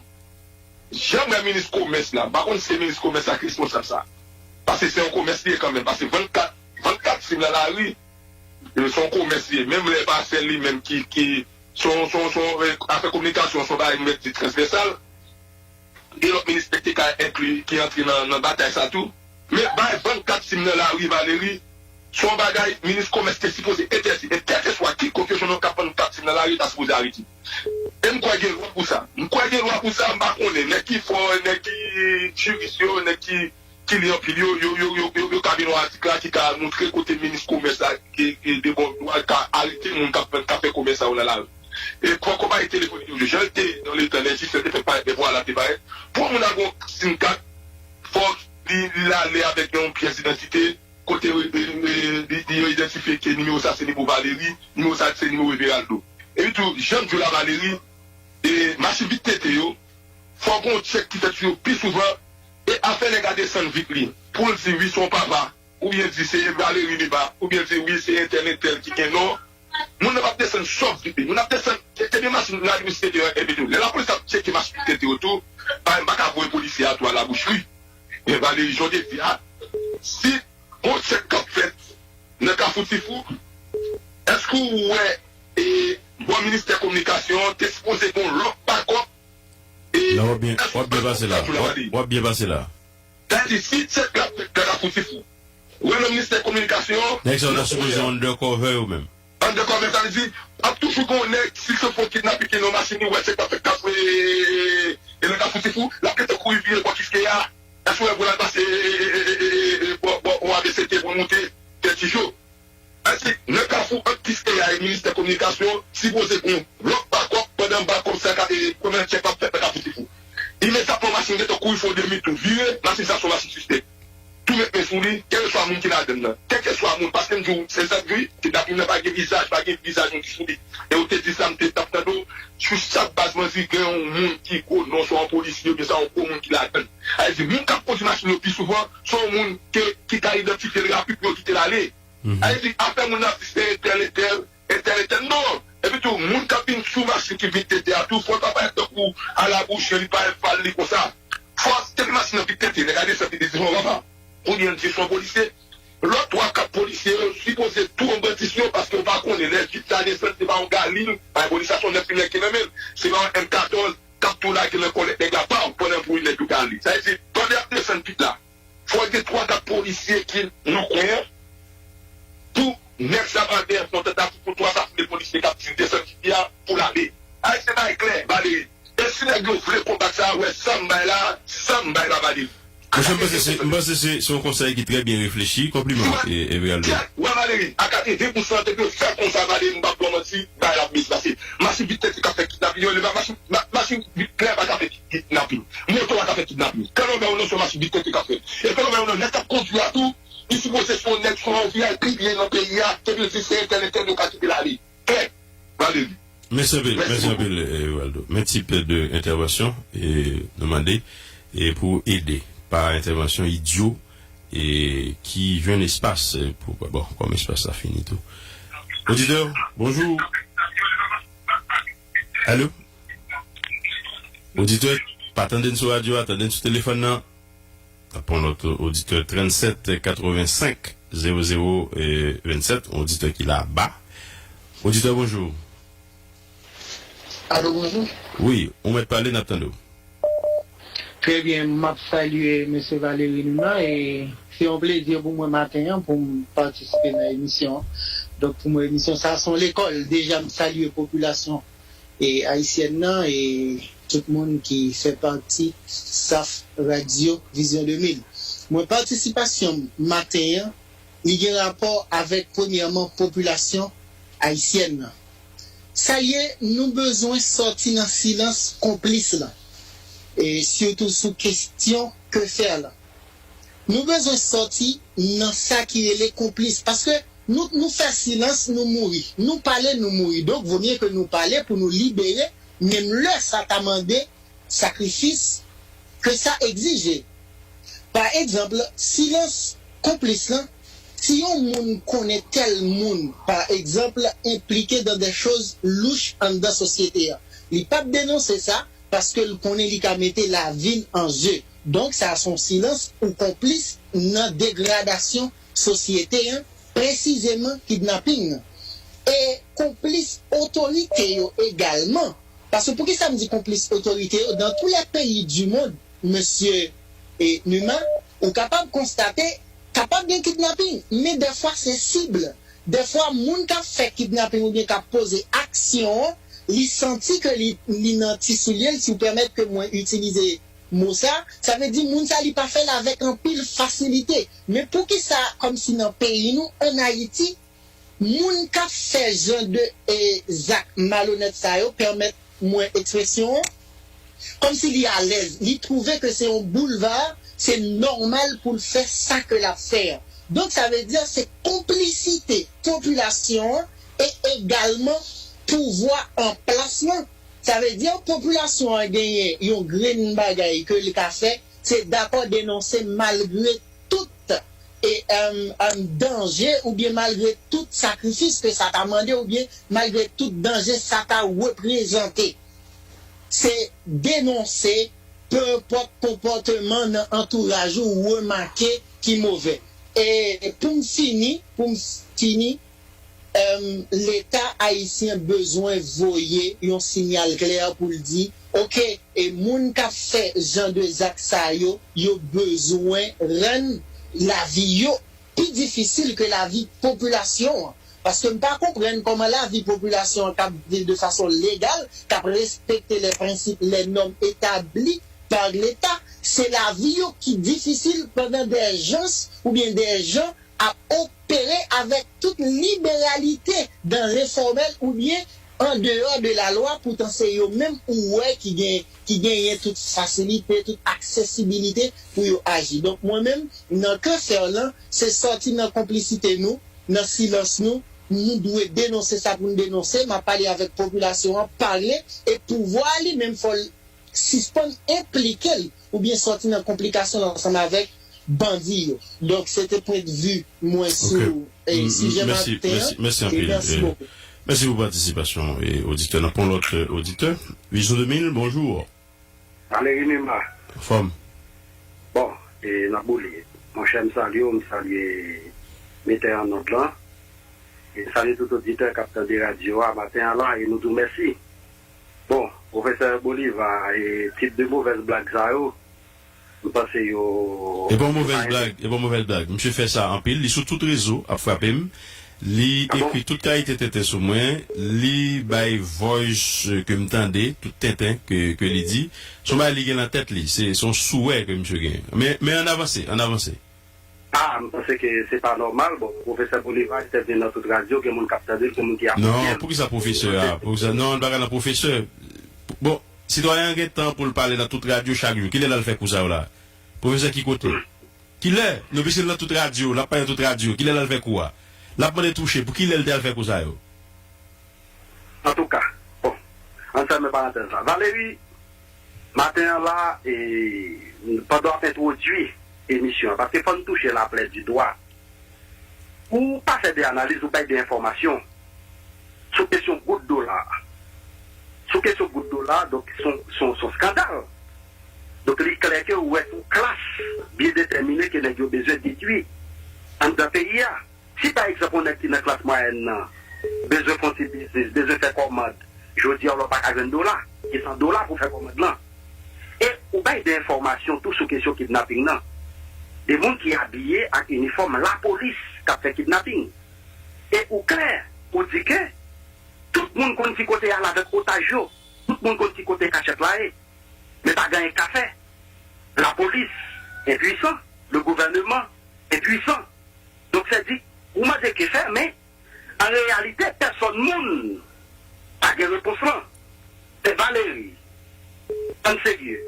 Jan m wè minis komès la, m pa konn si se minis komès la ki responsab sa. Paske se yon komès li ye kanmenm. Paske vannkat, vannkat sim nan lari, e, se yon komès li ye. Menm lè e pa sèl li menm ki, ki, se yon, se yon, se yon, e, afè kominikasyon, se yon bagay m mèt di transvèsal. Gen lòt minis ki te ka enkli, ki antre nan, nan batay sa tou. Men bay vann kat sim nan lari Valéry, se yon bagay minis komès te sipoze entèdi. E kèlkeswa kikòk yo jwenn yon k ap vann kat sim nan lari, yo ta sipoze arete. E m kwè gen lwa pou sa. M kwè gen lwa pou sa, m pa konnen. Nèg ki fò, nèg ki jiris yo, nèg ki, ki li anpil yo, yo, yo, yo, yo, yo ka vin yon atik la ki ka montre kote minis komès la, ki, ki de bon dwa, ka arete moun k ap, k ap fè komès sa yo nan lari. E pran konpayi telefonik yo, jan l te nan letan Lèjisè te fè parèt, lè vwala te parèt. Pou yon moun al gen yon sim kat, fòk li, li ale avèk yon pyès idantite, kote, e, e, li, li yo idantifye ke nimewo sa se nimewo Valéry, nimewo sa se nimewo Everaldo. Epi tou, jan m di w la Valéry, e, machin vit tente yo, fòk gon tchèk ki fèt sou yo pi souvan, e afè nèg la desann vit li, pou l di wi se yon papa, oubyen di se Valéry li ba, oubyen di wi se entèl entèl ki gen non. Moun nan p ap desann sòf vit li. Moun ap desann, ebyen machin nan vit tente yo, epi tou. Lè lapolis ap tcheke machin vit tente yo tou, pa, m pa ka voye polisye a tou al labouch li. Men Valéry, jan w te di a, si gon tchèk k ap fèt nan Kafou Tifou, èske w wè, e, bò ministè kominikasyon an te sipoze gen yon lòt bakòp? E, nan w ap byen, èske w ap byen pase la. W ap, w ap byen pase la. Sa di si tchèk la fèt nan Kafou Tifou, wè nan ministè kominikasyon, nèg sa yo ta sipoze undercover yo menm. Undercover, sa vle di, ap toujou gen yon nèg, si se fon kidnaping ki nan machin li, wè tchèk la fèt Kafou, e, e nan Kafou Tifou, l ap gentan kouri vire bò Kiskeya, èske w wè pou l al pase, e, e, bò, bò, bò A B C T pou l monte Tèt Tijo? Èske nan Kafou ant Kiskeya e ministè kominikasyon, sipoze gen yon lòt bakòp pandan bakòp sa ka, e, pandan tchèk ap fèt nan Kafou Tifou. Imedyatman machin gentan kouri fè yon demi tou, vire, machin sa se yon machin sispèk. Tou met men sou li, kèlkeswa moun ki ladann nan. Kèlkeswa moun, paske m di w, se sa k di, kidnaping nan pa gen vizaj, pa gen vizaj moun ki sou li. E ou te di sa, m te t ap tande w, sou chak baz manzi gen yon moun ki gwo non, se yon polisye, oubyen se yon gwo moun ki ladann. Sa vle di, moun k ap kondui machin yo pi souvan, se yon moun ke, ki ka idantifye l rapid pou yo kite l ale. Sa vle di, afè moun nan ap di se entèl, entèl, entèl, entèl, non. Epi tou, moun k ap vin sou machin ki vit tente a tou, fò l pa parèt tankou a la bouche, li parèt fal, li konsa. Fò, depi machin nan vit tente, nèg la desann, li di se yon papa. Oubyen l di se yon polisye. Lòt twa, kat polisye yo sipoze tou an bandisyon, paske w pa konnen, lè vit la desann, se pa yon galil, pa yon polisye, se yon nèf milimèt ki nan men l. Se pa yon M katòz, k ap tou lage nan kòlèt nèg la, paw, pandan pou nèg yo gale. Sa vle di, pandan y ap desann vit la, fò gen twa, kat polisye ki nan kwen an, pou nèf sa pa dèyè fon tèt la, pou twa sa pou de polisye k ap di desann vit li a, pou l ale. Ay, se bagay klè, Valéry. E si nèg yo vle konbat sa, wè sa m bay la, sa m bay la, Valéry. Monchè, m panse se, m panse se, se yon konsèy ki trè byen reflechi. Konpliman, e, Everaldo. Wè, Valery, a katreven pousan, depi yo fè konsa, Valery, m p ap ba w manti, bagay la ap byen pase. Machiv vit tèt li k ap fè kidnapin yo, li pa machiv, ma-, machiv vit klè pa ka fè kidnapin. Moto pa ka fè kidnapin. Kanlè w wè yon nan se yon machiv vit tèt li k ap fè. E kanlè w wè yon nan nèg k ap kondui a tou, li sipoze se yon nèg, se yon V I P li ye nan peyi a, depi l di se entèl, entèl, yo ka kite l ale. Klè. Valery. Mèsi anpil, mèsi anpil, eh, Waldo. Men tip de entèvansyon, eh, nou mande, eh, pou ede, pa entèvansyon idyo, eh, ki jwenn espas, eh, pou, bon, kòm espas la fini tou. Oditè, bonjou. Alo? Oditè, pa tande n sou radyo a, tande n sou telefòn nan. N ap pran lòt oditè, trannsenk katrevensenk zewo zewo vennsèt, yon oditè ki la ba. Oditè, bonjou. Alo, bonjou. Wi, ou mèt pale, n ap tande w. Trè byen, m ap salye mesye Valery Numa, e se yon plezi pou mwen maten an pou m patisipe nan emisyon an. Donk, pou mwen, emisyon sa a se yon lekòl. Deja, m salye popilasyon e ayisyèn nan, e tout moun ki fè pati staf Radyo Vizyon de mil. Mwen, patisipasyon m maten an, li gen rapò avèk, premyèman, popilasyon ayisyèn nan. Sa ye, nou bezwen sòti nan silans konplis lan, e sitou sou kesyon ke fè lan. Nou bezwen sòti nan sa ki rele konplis, paske nou, nou fè silans, nou mouri. Nou pale, nou mouri. Donk, vomye ke nou pale pou nou libere, menm lè sa ta mande sakrifis ke sa egzije. Pa egzanp, silans konplis lan, si yon moun konnen tèl moun, pa egzanp, enplike dans des choses louches anndan sosyete a, li p ap denonse sa, paske l konnen li ka mete lavi l an je. Donk, sa a se yon silans ou konplis nan degradasyon sosyete an, presizeman kidnaping nan. E konplis otorite yo egalman. Paske poukisa m di konplis otorite yo? Dans tous les pays du monde, mesye, e, Numa, ou kapab konstate, kapab gen kidnaping, men dèfwa se sib. Dèfwa, moun k ap fè kidnaping oubyen k ap poze aksyon an, li santi ke li, li nan ti soulye l, si w pèmèt ke mwen itilize mo sa, sa vle di moun sa li pa fè l avèk anpil fasilite. Men poukisa, kòmsi nan peyi nou, ann Ayiti, moun k ap fè jan de, e, zak malonèt sa yo, pèmèt mwen ekspresyon an, kòmsi li alèz, li twouve ke se yon boulva, se nòmal pou l fè sa ke l ap fè an. Donk, sa vle di se konplisite popilasyon an e egalman pouvwa an plas lan. Sa vle di, popilasyon an genyen yon grenn bagay ke li ka fè, se dakò denonse malgre tout, e, em, em, danje oubyen malgre tout sakrifis ke sa ta mande oubyen malgre tout danje sa ta reprezante. Se denonse, pe enpòt konpòteman nan antouraj ou remake ki move. E pou m fini, pou m fini, em, Leta ayisyen bezwen voye yon siyal klè pou l di, oke, e moun k ap fè jan de zak sa yo, yo bezwen rann lavi yo pi difisil ke lavi popilasyon an. Paske m pa konprann kòman lavi popilasyon an k ap viv de fason legal, k ap respekte les principes, les normes établies par l'État, se lavi yo ki difisil pandan des gens oubyen des gens ap opere avèk tout liberalite dans l'informel oubyen an deyò de la lwa, poutan se yo menm ou wè ki gen, ki genyen tout fasilite, tout aksesibilite pou yo aji. Donk, mwen menm, nan kan fè lan, se sòti nan konplisite nou, nan silans nou, nou dwe denonse sa pou n denonse, m ap pale avèk popilasyon an, pale, e pouvwa a li menm fò l sispann enplike l oubyen sòti nan konplikasyon l ansanm avèk bandi yo. Donk, se te pwendvi mwen sou, e, sijè maten an. Mèsi, mèsi, mèsi anpil. Mèsi pou patisipasyon, e, oditè. N ap pran lòt, e, oditè. Vizyon de mil, bonjou. Valery Numa. Anfòm. Bon, e, n ap boule. Monchè, m salye w, m salye metè an nòt lan. E m salye tout oditè k ap tande radyo a maten an lan, e nou di w mèsi. Bon, pwofesè Bolivar, e tit de movèz blag sa yo, m panse yo... E pa yon movèz blag, e pa yon movèz blag. Misye fè sa anpil, li sou tout rezo, ap frape m. Li ekri tout kalite tenten sou mwen, li bay voice ke m tande, tout tenten ke, ke li di. Se yon bagay li gen nan tèt li, se, se yon souwè ke misye gen. Men, men ann avanse, ann avanse. Ah, m panse ke se pa nòmal. Bon, pwofesè Bolivar entèvni nan tout radyo, gen moun k ap tande l, gen moun ki aplike l. Non, poukisa pwofesè a? Poukisa? Non, l pa ka nan pwofesè. Bon, sitwayen an gen tan pou l pale nan tout radyo chak jou. Kilè l al fè kou sa yo la? Pwofesè ki kote? Kilè? Nou pise l nan tout radyo, l ap pale nan tout radyo. Kilè l al fè kou a? L ap mande touche pou kilè l te al fè kou sa yo? Antouka, bon, ann fèmen parantèz la. Valery, maten an la, e, pandan w ap entwodui emisyon an, paske fò n touche la plaie du doigt, ou pa fè de analiz, ou bay de enfòmasyon sou kesyon goud dola a. Sou kesyon goud dola a, donk, se yon, se yon, se yon skandal. Donk, li klè ke ou wè yon klas byen detèmine ke nèg yo bezwen detwi anndan peyi a. Si pa egzanp, yon nèg ki nan klas mwayèn nan bezwen fè yon ti biznis, bezwen fè kòmand, jodi a w pa ka jwenn dola, e san dola pou fè kòmand lan. E ou bay de enfòmasyon tou sou kesyon kidnaping nan. De moun ki abiye ak inifòm lapolis k ap fè kidnaping. E ou klè, ou di ke tout moun konn ki kote y al avèk otaj yo, tout moun konn ki kote kachèt la ye. Men pa gen anyen k ka fè. Lapolis enpwisan, le gouvèneman enpwisan. Donk, sèdi, ou mande ke fè, men, an reyalite, pèsòn moun pa gen repons lan. Men Valery, ann serye.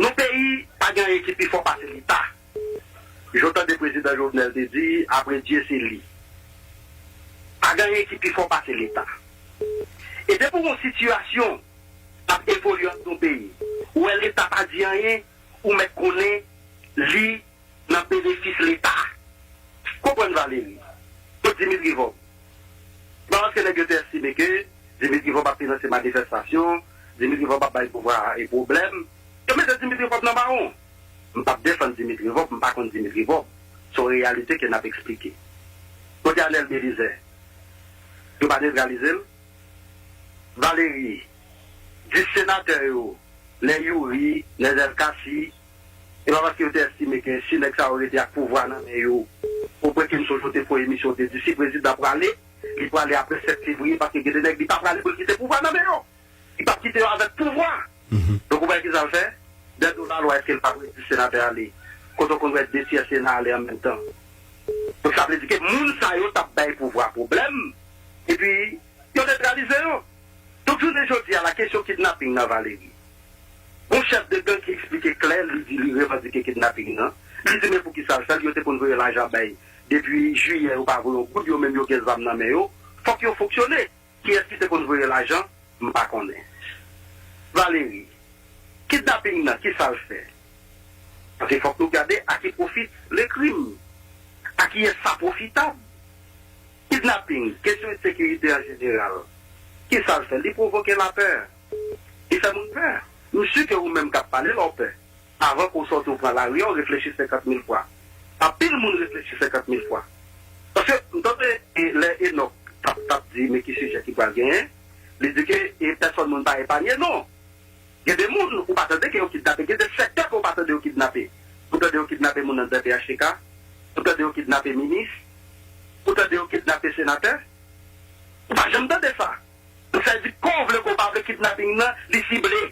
Nou peyi pa gen anyen ki pi fò pase Leta. Jan w tande prezidan Jovenel te di, apre Dye se li. Pa gen anyen ki pi fò pase Leta. E depi w wè yon sitiyasyon ap evolye anndan yon peyi, ou wè Leta pa di anyen, ou mèt konnen li nan benefis Leta. Konprann Valery. Kot Dimitri Vorbe? Se pa paske nèg yo te estime ke Dimitri Vorbe ap finanse manifestasyon, Dimitri Vorbe ap bay pouvwa a pwoblèm, yo mete Dimitri Vorbe nan mawon. M p ap defann Dimitri Vorbe, m pa konn Dimitri Vorbe. Se yon reyalite ke n ap eksplike. Kote Anèl Belizè? Yo pa netralize l? Valery, dis senatè yo, nè Youri, nè Zèl Kasi, e pa paske yo te estime ke si nèg sa yo rete ak pouvwa nan men yo, ou prè ke m sonje w te fè yon emisyon, w te di si prezidan prale, li prale apre sèt fevriye, paske gen de nèg li pa prale pou l kite pouvwa nan men yo. Li p ap kite yo avèk pouvwa. Donk, ou wè kisa l fè? Dèdo Lalwa, èske l pa predi senatè ale? Kote w konn wè de tyè Sena ale an menm tan? Donk, sa vle di ke moun sa yo t ap bay pouvwa pwoblèm, epi yo netralize yo. Donk, jounen jodi a la, kesyon kidnaping nan, Valery. Gon chèf de gang ki eksplike klè, li di li revandike kidnaping nan. Li di men poukisa l fè l, yo te konn voye lajan bay. Depi jiyè, yo pa voye yon goud, yo menm yo gen zam nan men yo. Fòk yo fonksyone. Kiyès ki te konn voye lajan? M pa konnen. Valery, kidnaping nan, kisa l fè? Paske fòk nou gade à qui profite le crime. À qui est-ce ça profitable? Kidnaping, kesyon ensekirite an jeneral, kisa l fè? Li pwovoke lapè. Li fè moun pè. M si ke ou menm k ap pale la, w pè. Avan ke w sòti w pran lari a, w reflechi senkant mil fwa. Anpil moun reflechi senkant mil fwa. Paske m tande, e, lè Enòk t ap, t ap di men ki sijè ki pral genyen, li di ke, e, pèsòn moun pa epanye, non. Gen de moun ou pa tande ke yo kidnape, gen de sektè ke w pa tande yo kidnape. Ou tande yo kidnape moun anndan P H T K, ou tande yo kidnape minis, ou tande yo kidnape senatè. Ou pa janm tande sa. Sa vle di, ke w vle, ke w pa vle, kidnaping nan, li sible.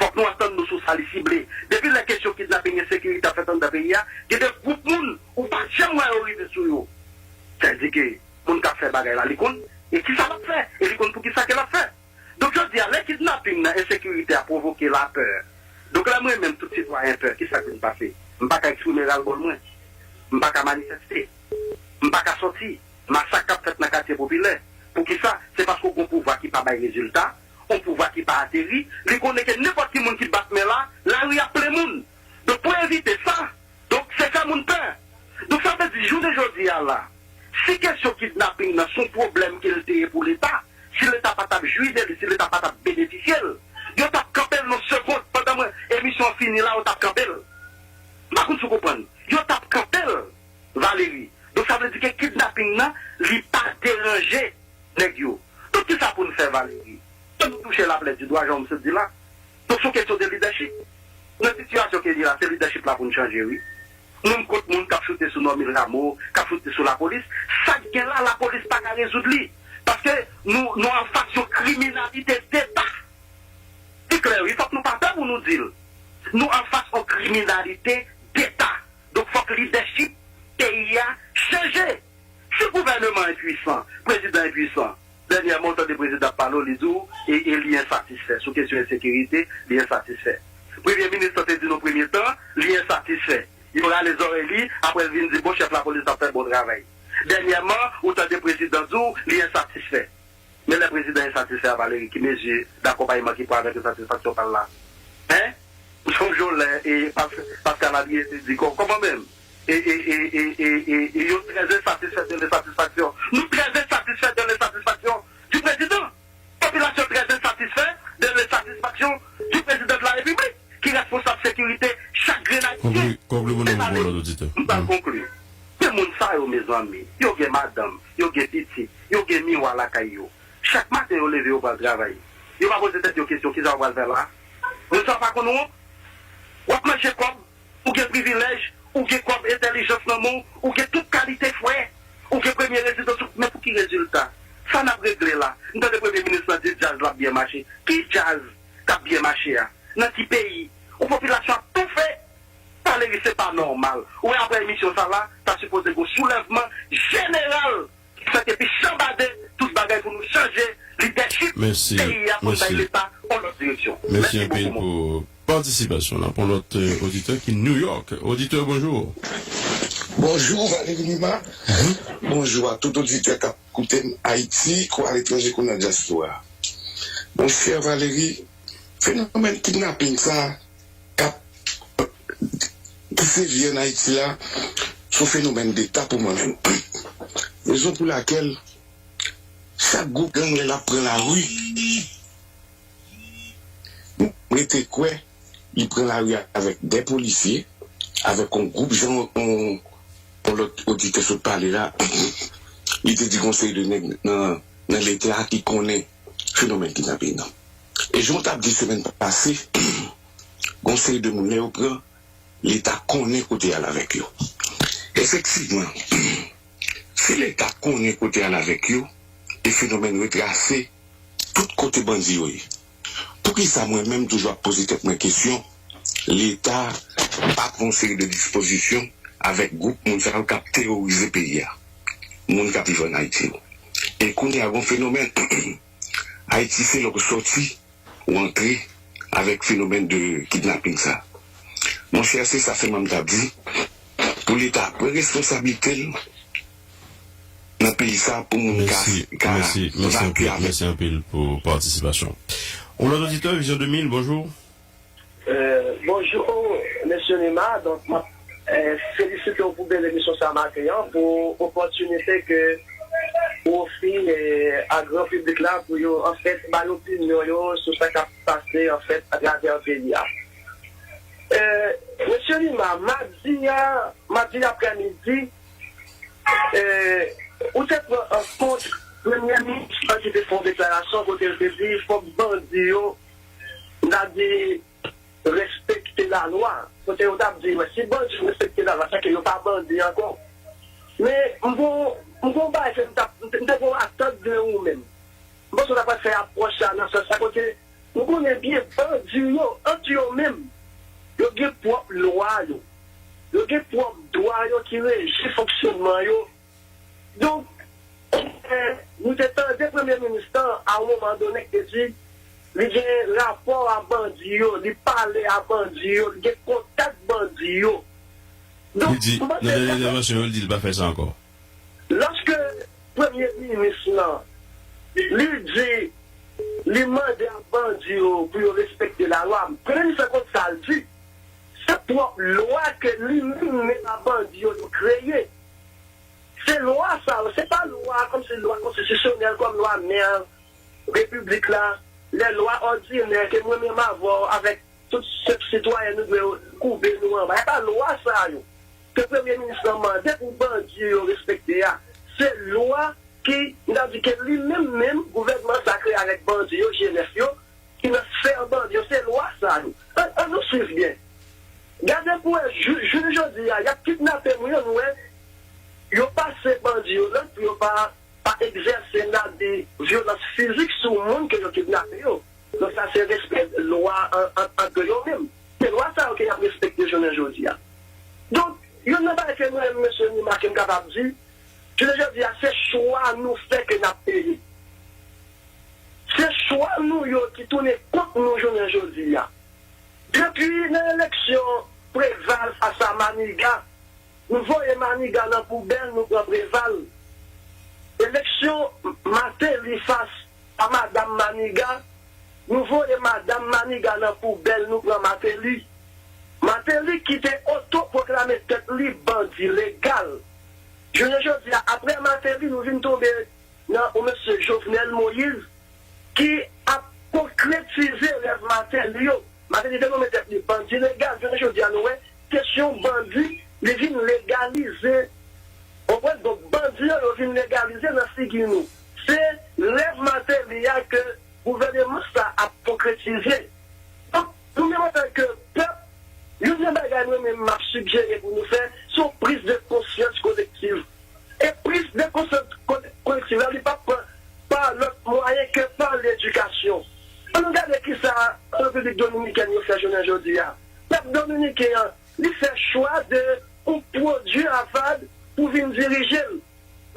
Fòk nou antann nou sou sa, li sible. Depi lè kesyon kidnaping, ensekirite ap fèt anndan peyi a, gen de gwoup moun ou pa janm wè yo rive sou yo. Sa vle di ke moun k ap fè bagay la, li konn e kisa l ap fè, e li konn poukisa ke l ap fè. Donk, jodi a, lè kidnaping nan, ensekirite a pwovoke lapè. Donk, lè mwen menm, tout sitwayen pè, kisa k vin pase? M pa ka eksprime ralbòl mwen. M pa ka manifeste. M pa ka sòti. Masak k ap fèt nan katye popilè. Poukisa? Se paske w gen yon pouvwa ki pa bay rezilta, yon pouvwa ki pa ateri. Li konnen ke nenpòt ki moun ki bat men la, lari ap plen moun. Donk, pou evite sa, donk, se fè moun pè. Donk, sa vle di, jounen jodi a la, si kesyon kidnaping nan se yon pwoblèm ke l te ye pou Leta, si Leta pa t ap jwi de li, si Leta pa t ap benefisye l, yo t ap kanpe l nan segonn. Pandan mwen, emisyon an fini la, yo t ap kanpe l. M pa konn si w konprann. Yo t ap kanpe l, Valery. Donk, sa vle di ke kidnaping nan, li pa deranje nèg yo. Donk, kisa pou n fè, Valery? Fò nou touche laplè di dwa, jan w misye di la. Donk, se yon kesyon de lidèchip. Nan sitiyasyon ke n ye la, se lidèchip la pou n chanje, wi. Moun kont moun k ap choute sou Normil Rameau, k ap choute sou lapolis. Sa k gen la, lapolis pa ka rezoud li. Paske nou, nou anfas yon kriminalite deta. Li klè, wi, fòk nou pa pè pou nou di l. Nou anfas yon kriminalite deta. Donk, fòk lidèchip peyi a chanje. Si gouvènman enpwisan, prezidan enpwisan, dènyèman, w tande prezidan ap pale w, li di w, e, e li ensatisfè. Sou kesyon ensekirite, li ensatisfè. Premye minis lan te di nou premye tan, li ensatisfè. Yo rale zòrèy li, apre l vin di, bon, chèf lapolis ap fè bon travay. Dènyèman, ou tande prezidan di w, li ensatisfè. Men lè prezidan ensatisfè a, Valery, ki mezi dakonpayman ki pran avèk ensatisfaksyon pa l la? Hein? M sonje w lè e Pas- Pascal Adrien te di kò- kòman menm? E, e, e, e, e, e, e yo très insatisfaits de l'insatisfaction. Nou très insatisfaits de l'insatisfaction du président. Popilasyon très insatisfè de l'insatisfaction du président de la République ki responsab sekirite chak grenn ayisyen. Konkli, konkli pou nou, pou lòt oditè. M pral konkli. Men moun sa yo, mezanmi, yo gen madanm, yo gen pitit, yo gen miwa lakay yo. Chak maten yo leve, yo pral travay. Yo pa poze tèt yo kesyon, kisa yo pral fè la? Moun sa yo pa konn wont? W ap manje kòb, ou gen privilèj, ou gen kòb entèlijans nan men w, ou gen tout kalite frè, ou gen premye rezidans, ou, men pou ki rezilta? Sa n ap regle la? M tande premye minis lan di djaz la ap byen mache. Ki djaz k ap byen mache a? Nan ki peyi? Yon popilasyon ap toufe! Valery, se pa nòmal. Ou wè, apre emisyon sa la, ta sipoze gen yon soulèvman jeneral ki fèt epi chanbade tout bagay pou nou chanje lidèchip peyi a pou n bay Leta yon lòt direksyon. Mèsi anpil pou patisipasyon w. N ap pran lòt, euh, oditè ki New York. Oditè, bonjou. Bonjou, Valery Numa. Bonjou a tout oditè k ap koute m Ayiti, kou aletranje, kou nan dyaspora. Monchè Valery, fenomèn kidnaping sa k ap ki sèvi ann Ayiti la, se yon fenomèn deta pou mwen menm. Rezon pou lakèl chak gwoup gang lè l ap pran lari, m rete kwè li pran lari avèk de polisye, avèk yon gwoup jan yon, yon lòt oditè sot pale la, li te di gon seri de nèg nan, nan Leta ki konnen fenomèn kidnaping nan. E jan w t ap di semèn pase, gon seri de moun lè yo pran, Leta konnen kote y al avèk yo. Efektivman, si Leta konnen kote y al avèk yo, e fenomèn retrase tout kote bandi yo ye. Poukisa mwen menm toujou ap poze tèt mwen kesyon, Leta pa pran yon seri de dispozisyon avèk gwoup moun sa yo k ap teworize peyi a, moun k ap viv ann Ayiti yo. E kounye a gon fenomèn, Ayiti se lè w sòti, ou antre avèk fenomèn de kidnaping sa. Monchè, se sa sèlman m t ap di, pou Leta pran responsablite l nan peyi sa, pou moun ka, ka vakye avèk. Mèsi anpil pou patisipasyon. Yon lòt oditè, Vizyon de mil, bonjou. Euh, bonjou, mesye Nima. Donk, m ap, euh, felisite w pou bèl emisyon sa maten an, pou opòtinite ke ou ofri, euh, a gran piblik la pou yo, anfèt, bay opinyon yo sou sa k ap pase, anfèt, atravè peyi a. Euh, mesye Nima, madi a, madi aprèmidi, euh, ou te pran an kont premye minis lan ki te fè yon deklarasyon kote l te di fòk bandi yo, m ta di, respekte lalwa. Kote yo t ap di, wè, si bandi yo respekte lalwa, sa ke yo pa bandi ankò. Men, m gon, m gon bagay ke m t ap, m te, m te gon atant de ou menm. M panse w ta pral fè apwòch sa nan sans sa, kote m konnen byen bandi yo, ant yo menm, yo gen pwòp lwa yo. Yo gen pwòp dwa yo ki reji fonksyònman yo. Donk, eh, nou te tande premye minis lan, a yon moman done, ki te di li gen rapò a bandi yo, li pale a bandi yo, li gen kontak bandi yo. Donk, li di, m panse nan dènye entèvansyon yo, li di li pa fè sa ankò. Lòske premye minis lan, li di, li mande a bandi yo pou yo respekte lalwa, premye minis lan konn sa l di, se pwòp lwa ke li menm, menm a bandi yo, yo kreye. Se lwa sa yo, se pa lwa kòmsi lwa konstitisyonèl, kòm lwa mè repiblik la, lè lwa òdinè ke mwen menm avè w avèk tout sèt sitwayen nou dwe koube nou anba. E pa lwa sa yo ke premye minis lan mande pou bandi yo respekte a. Se lwa ki, m ta di ke li menm menm, gouvènman sa kreye avèk bandi yo, G nèf yo, ki nan sfè bandi yo, se lwa sa yo. An, an nou swiv byen. Gade pou wè, jou, jounen jodi a, y ap kidnape moun yo, nou wè, yo pase bandi yo lòd pou yo pa, pa egzèse nabi vyolans fizik sou moun ke yo kidnape yo. Donk sa se respè lwa an, an, antre yo menm. Se lwa sa yo ke y ap respekte jounen jodi a. Donk, youn nan bagay ke mwen menm, mesye Nima, ke m kapab di, jounen jodi a, se chwa nou fè ke n ap peye. Se chwa nou yo ki tounen kont nou jounen jodi a. Depi nan eleksyon Preval fas a Maniga, nou voye Maniga nan poubèl, nou pran Preval. Eleksyon Martelly fas a madanm Maniga, nou voye madanm Maniga nan poubèl, nou pran Martelly. Martelly ki te otopwoklame tèt li bandi legal. Jounen jodi a, apre Martelly, nou vin tonbe nan yon mesye Jovenel Moïse ki ap konkretize rèv Martelly yo. Martelly te nonmen tèt li bandi legal. Jounen jodi a, nou wè kesyon bandi, li vin legalize. Konprann? Donk, bandi yo, yo vin legalize nan figi nou. Se rèv Martelly a ke gouvèneman sa ap konkretize. Donk, nou menm antanke pèp, youn nan bagay mwen menm m ap sigjere pou nou fè, se yon priz de konsyans kolektiv. E priz de konsyans kole-, kolektiv la, li p ap pran pa lòt mwayen ke pa ledikasyon. Ann nou gade kisa an Repiblik Dominikèn yo fè jounen jodi a. Pèp dominiken an, li fè chwa de yon pwodui avag pou vin dirije l.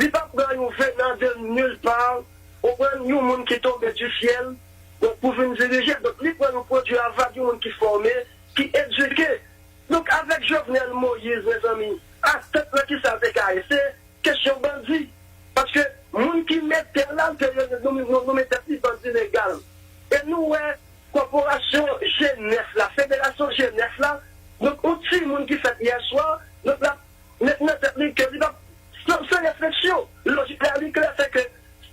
Li pa pran yon venant de nulle part, ou pran yon moun ki tonbe du ciel, donk pou vin dirije. Donk li pran yon pwodui avag, yon moun ki fòme, ki edike. Donk avèk Jovenel Moïse, mezanmi, atant nan kisa l te ka ye? Se kesyon bandi. Paske moun ki mete l la, l te nonmen, nonmen tèt li bandi legal. E nou wè kòporasyon G nèf la, federasyon G nèf la, donk yon timoun ki fèt yè swa, donk l ap met nan tèt li ke li p ap, san, san refleksyon, lojik la li klè, se ke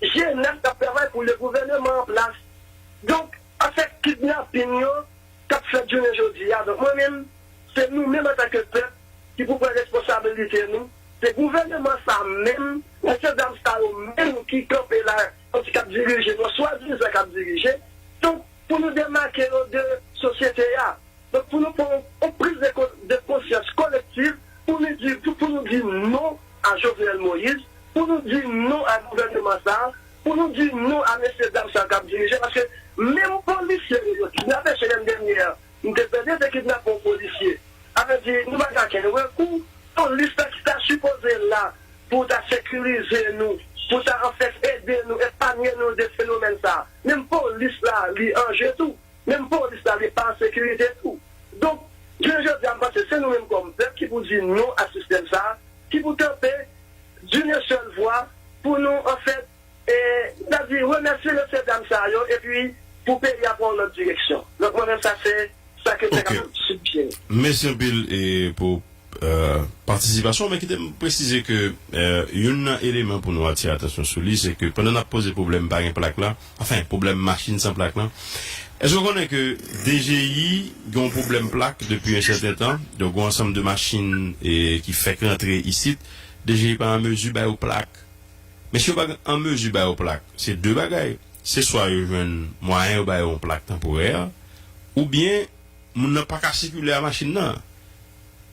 G nèf t ap travay pou le gouvèneman an plas. Donk, afè kidnapin yo k ap fèt jounen jodi a. Donk, mwen menm, se nou menm antanke pèp ki pou pran responsabilite nou. Se gouvèneman sa menm, mesye dam sa yo menm ki kanpe la, kòmsi k ap dirije nou, swadizan k ap dirije. Donk, pou nou demake yo de sosyete a. Donk, pou nou pran yon, yon priz de kon-, de konsyans kolektiv, pou nou di, pou, pou nou di non a Jovenel Moïse, pou nou di non a gouvèneman sa a, pou nou di non a mesye dam sa yo k ap dirije, paske menm polisye yo, yo kidnape semèn dènyè a, m te tande yo te kidnape yon polisye. Sa vle di, nou pa ka gen rekou, polis la ki ta sipoze la pou ta sekirize nou, pou ta anfèt ede nou, epanye nou de fenomèn sa a. Menm polis la, li an je tou. Menm polis la, li pa an sekirite tou. Donk, jounen jodi a, m panse se nou menm kòm pèp ki pou di non a sistèm sa a, ki pou kanpe d'une seule voix pou nou, anfèt, e, sètadi, remèsye mesye dam sa yo, epi pou peyi a pran yon lòt direksyon. Donk, mwen menm, sa se sa ke m te kapab sigjere. Mèsi anpil e pou eh, patisipasyon, men kite m presize ke eh, youn nan eleman pou nou atire atansyon sou li, se ke pandan n ap poze pwoblèm pa gen plak la, anfen, pwoblèm machin san plak la, èske w konnen ke D G I gen yon pwoblèm plak depi yon sèten tan? Donk, gen yon ansanm de machin eh, ki fèk rantre isit, D G I pa an mezi ba yo plak. Men si yo pa an mezi ba yo plak, se de bagay. Se swa yo jwenn mwayen yo ba yo yon plak tanporè, oubyen moun nan pa ka sikile a machin nan.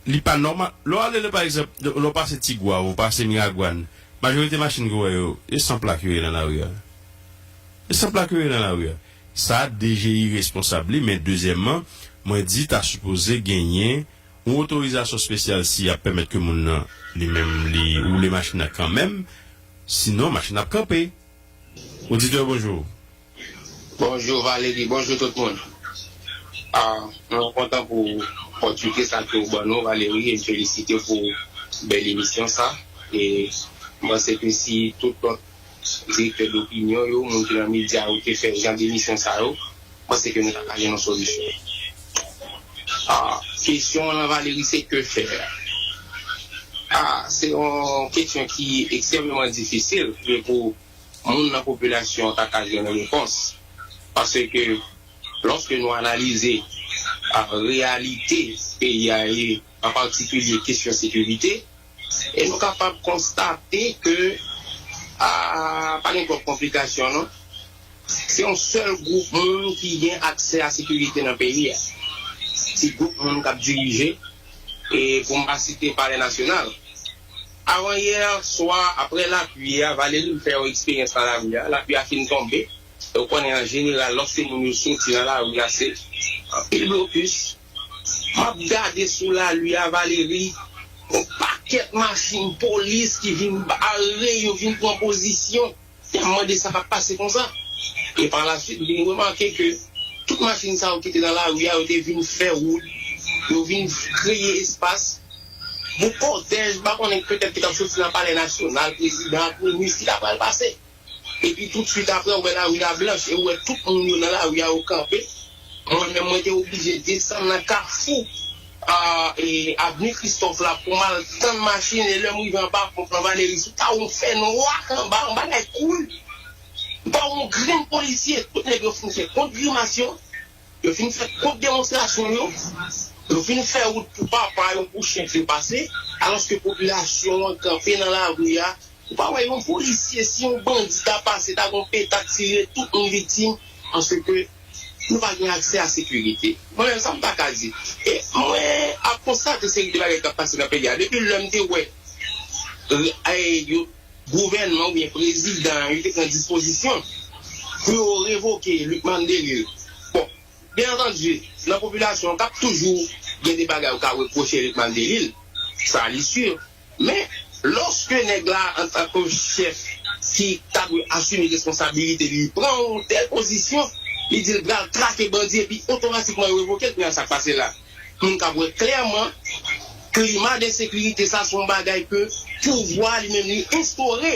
Li pa nòmal. Lè w ale, lè, pa egzanp, lè w pase Tigwav, ou pase Miragwàn, majorite machin ke w wè yo, e san plak yo ye nan lari a. E san plak yo ye nan lari a. Sa, D G I responsab li, men dezyèmman, mwen di ta sipoze genyen yon otorizasyon espesyal si y ap pèmèt ke moun nan, li menm, li woule machin nan kanmenm, sinon machin nan ap kanpe. Oditè, bonjou. Bonjou Valérie, bonjou tout moun. Ah, mwen kontan pou opòtinite sa ke ou ban nou, Valérie, e m felisite pou bèl emisyon sa. E m panse ke si tout lòt direktè dopinyon yo, moun ki nan medya yo te fè jan de emisyon sa yo, m panse ke nou ta ka jwenn yon solisyon. Ah, kesyon an, Valérie, se que faire? Ah, se yon kesyon ki ekstrèmeman difisil, men pou moun nan popilasyon an ta ka jwenn repons. Paske, lòske nou analize, ah, reyalite peyi a ye, an patikilye kesyon sekirite, e nou kapab konstate ke, ah, pa gen twòp konplikasyon, non. Se yon sèl gwoup moun ki gen aksè a sekirite nan peyi a. Se gwoup moun k ap dirije, e pou m pa site Palè Nasyonal, Avan yè swa, apre lapli a, Valery m fè yon eksperyans nan lari a. Lapli a fin tonbe. E w konnen, an jeneral, lòske moun yo soti nan lari a, se anpil blokis. M ap gade sou lari a, Valery, yon pakèt machin polis ki vin bare, yo vin pran pozisyon. M ap mande sa k ap pase konsa. E pa la swit, m vin remake ke tout machin sa yo ki te nan lari a, yo te vin fè wout, yo vin kreye espas. Yon kòtèj, m pa konnen, petèt ki t ap soti nan Palè Nasyonal, prezidan ak minis ki ta pral pase. Epi toutswit apre, ou wè lari a blanch, e ou wè tout moun yo nan lari a, yo kanpe. Mwen menm, mwen te oblije desann nan kafou a, e, Avni Kristòf la pou m al tann machin, e lè m rive anba ponp lan Valery, sou ta yon fè nwa k anba, yon bagay koul. M pa wè yon grenn polisye, tout nèg yo fin fè kont grimas yo, yo fin fè kont demonstrasyon yo, yo fin fè wout pou papa yo, pou chèf yo pase, alòske popilasyon an kanpe nan lari a. Ou pa wè yon polisye, si yon bandi ta pase, ta gon peta tire, tout moun viktim, paske nou pa gen aksè a sekirite. Mwen menm, sa m ta ka di? E mwen ap konstate seri de bagay k ap pase nan peyi a. Depi lè m te wè, e, yo, gouvènman oubyen prezidan an, yo te pran dispozisyon pou yo revoke Luc Mandelieu. Bon, byen antandi, nan popilasyon an, k ap toujou gen de bagay ou ka repwoche Luc Mandelieu, sa li si. Men, lòske nèg la, antanke chèf ki ta dwe asime responsabilite li, pran yon tèl pozisyon, li di l pral trake bandi epi otomatikman yo revoke l, kounye a sa k pase la? Moun k ap wè klèman, klima de sekirite sa se yon bagay ke pouvwa li menm li enstore.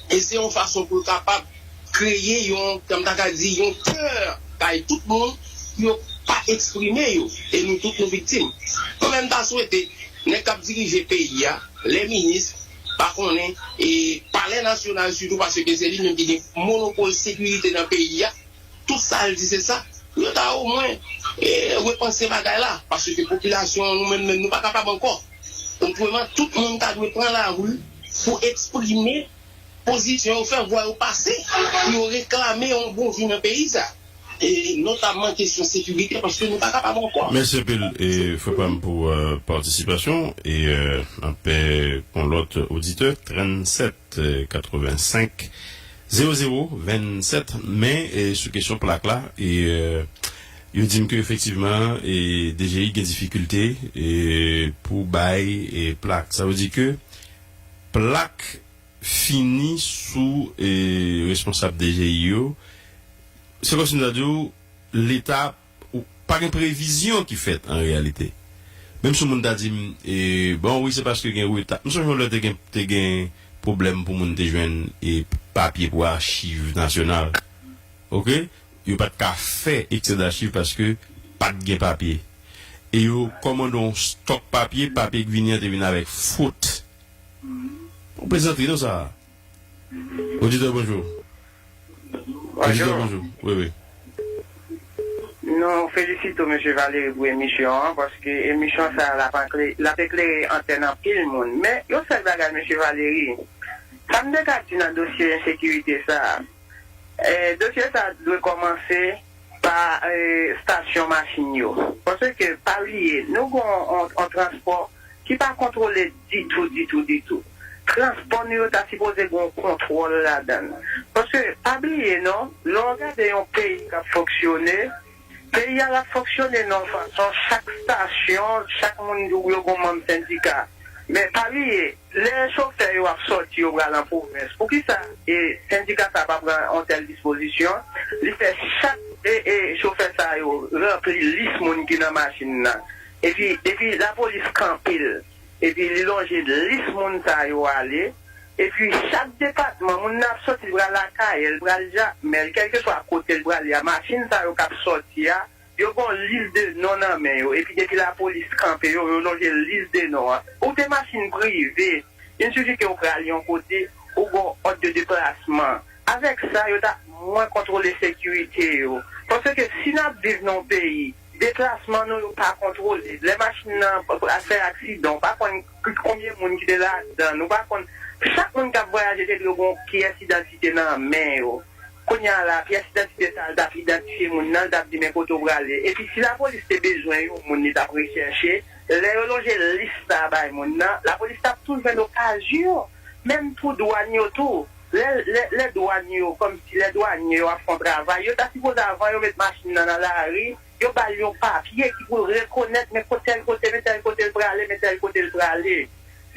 E se yon fason pou l kapab kreye yon, kòm ta ka di, yon pè kay tout moun pou yo pa eksprime yo. E nou tout nou viktim. Mwen menm ta swete, nèg k ap dirije peyi a, lè minis, pa konnen, e palè nasyonal sitou, paske se li menm ki gen monopòl sekirite nan peyi a, tout sa l di se sa, yo ta omwen, e, repanse bagay la, paske popilasyon an, nou menm menm, nou pa kapab ankò. Otreman, tout moun ta dwe pran lari pou eksprime pozisyon yo, fè vwa yo pase, pou yo reklame yon bon vi nan peyi sa. E notamman kesyon sekirite, paske nou pa kapab ankò. Mèsi anpil, e, frè pa m, pou, e, patisipasyon. E, e, anpè, yon lòt oditè, tranntsèt, e, katrevensenk, zewo zewo vennsèt. Men, e, sou kesyon plak la, e, e, yo di m ke efektivman, e, D G I gen difikilte, e, pou bay, e, plak. Sa vle di ke plak fini sou, e, responsab D G I yo. Se kòmsi m ta di w, Leta, ou, pa gen previzyon ki fèt an reyalite. Menm si yon moun ta di m, e, bon, wi, se paske gen reta. M sonje yon lè te gen, te gen pwoblèm pou moun te jwenn, e, papye pou achiv nasyonal. Oke? Yo pa t ka fè eksè dachiv paske pa t gen papye. E yo kòmande yon stòk papye, papye k vini an te vin avèk fot. Ou plezantri non sa. Oditè, bonjou. Oditè, bonjou. Wi, wi. Nou felisite w, mesye Valery, pou emisyon an, paske emisyon sa a, l ap ankle-, l ap eklere antèn anpil moun. Men, yon sèl bagay, mesye Valery, sa m te ka di nan dosye ensekirite sa a, e, dosye sa a dwe kòmanse pa, e, estasyon machin yo. Paske, pa bliye, nou gen yon, yon, yon transpò ki pa kontwole ditou, ditou, ditou. Transpò nou yo ta sipoze gen yon kontwòl ladan l. Paske, pa bliye non, lè w gade yon peyi k ap fonksyone, peyi a l ap fonksyone nan yon fason, chak estasyon, chak moun yo gen yon manm sendika. Men pa bliye, lè chofè yo ap sòti, yo pral an pwovens, poukisa, e, sendika sa a pa pran yon tèl dispozisyon? Li fè chak, e, e, chofè sa yo ranpli lis moun ki nan machin nan. Epi, epi lapolis kanpe l. Epi li lonje lis moun sa yo ale. Epi chak depatman, moun nan ap sòti, l pral Akayè, l pral Jakmèl, kèlkeswa kote l prale a, machin sa yo k ap sòti a, yo gen yon lis de non nan men yo. Epi depi lapolis kanpe yo, yo lonje lis de non an. Ou gen machin prive, il sifi ke w prale yon kote, ou gen yon òd de deplasman. Avèk sa, yo ta mwen kontwole sekirite yo. Paske si n ap viv nan yon peyi, deplasman nou yo pa kontwole. Lè machin nan fè aksidan, ou pa konn konbyen moun ki te ladan l, ou pa konn. Chak moun k ap vwayaje te dwe gen yon pyès idantite nan men yo. Kounye a la, pyès idantite sa a, l t ap idantifye moun nan, l t ap di men kote w prale. Epi si lapolis te bezwen yon moun, li t ap rechèche, Lè yo lonje lis sa a bay moun nan, lapolis t ap tou jwenn okazyon, menm pou dwàn yo tou. Lè, lè, lè dwàn yo, kòmsi lè dwanye yo ap fè yon travay, yo ta sipoze, avan yo met machin nan nan lari, yo ba l yon papye ki pou l rekonèt men kote tèl kote, men tèl kote l prale, men tèl kote l prale.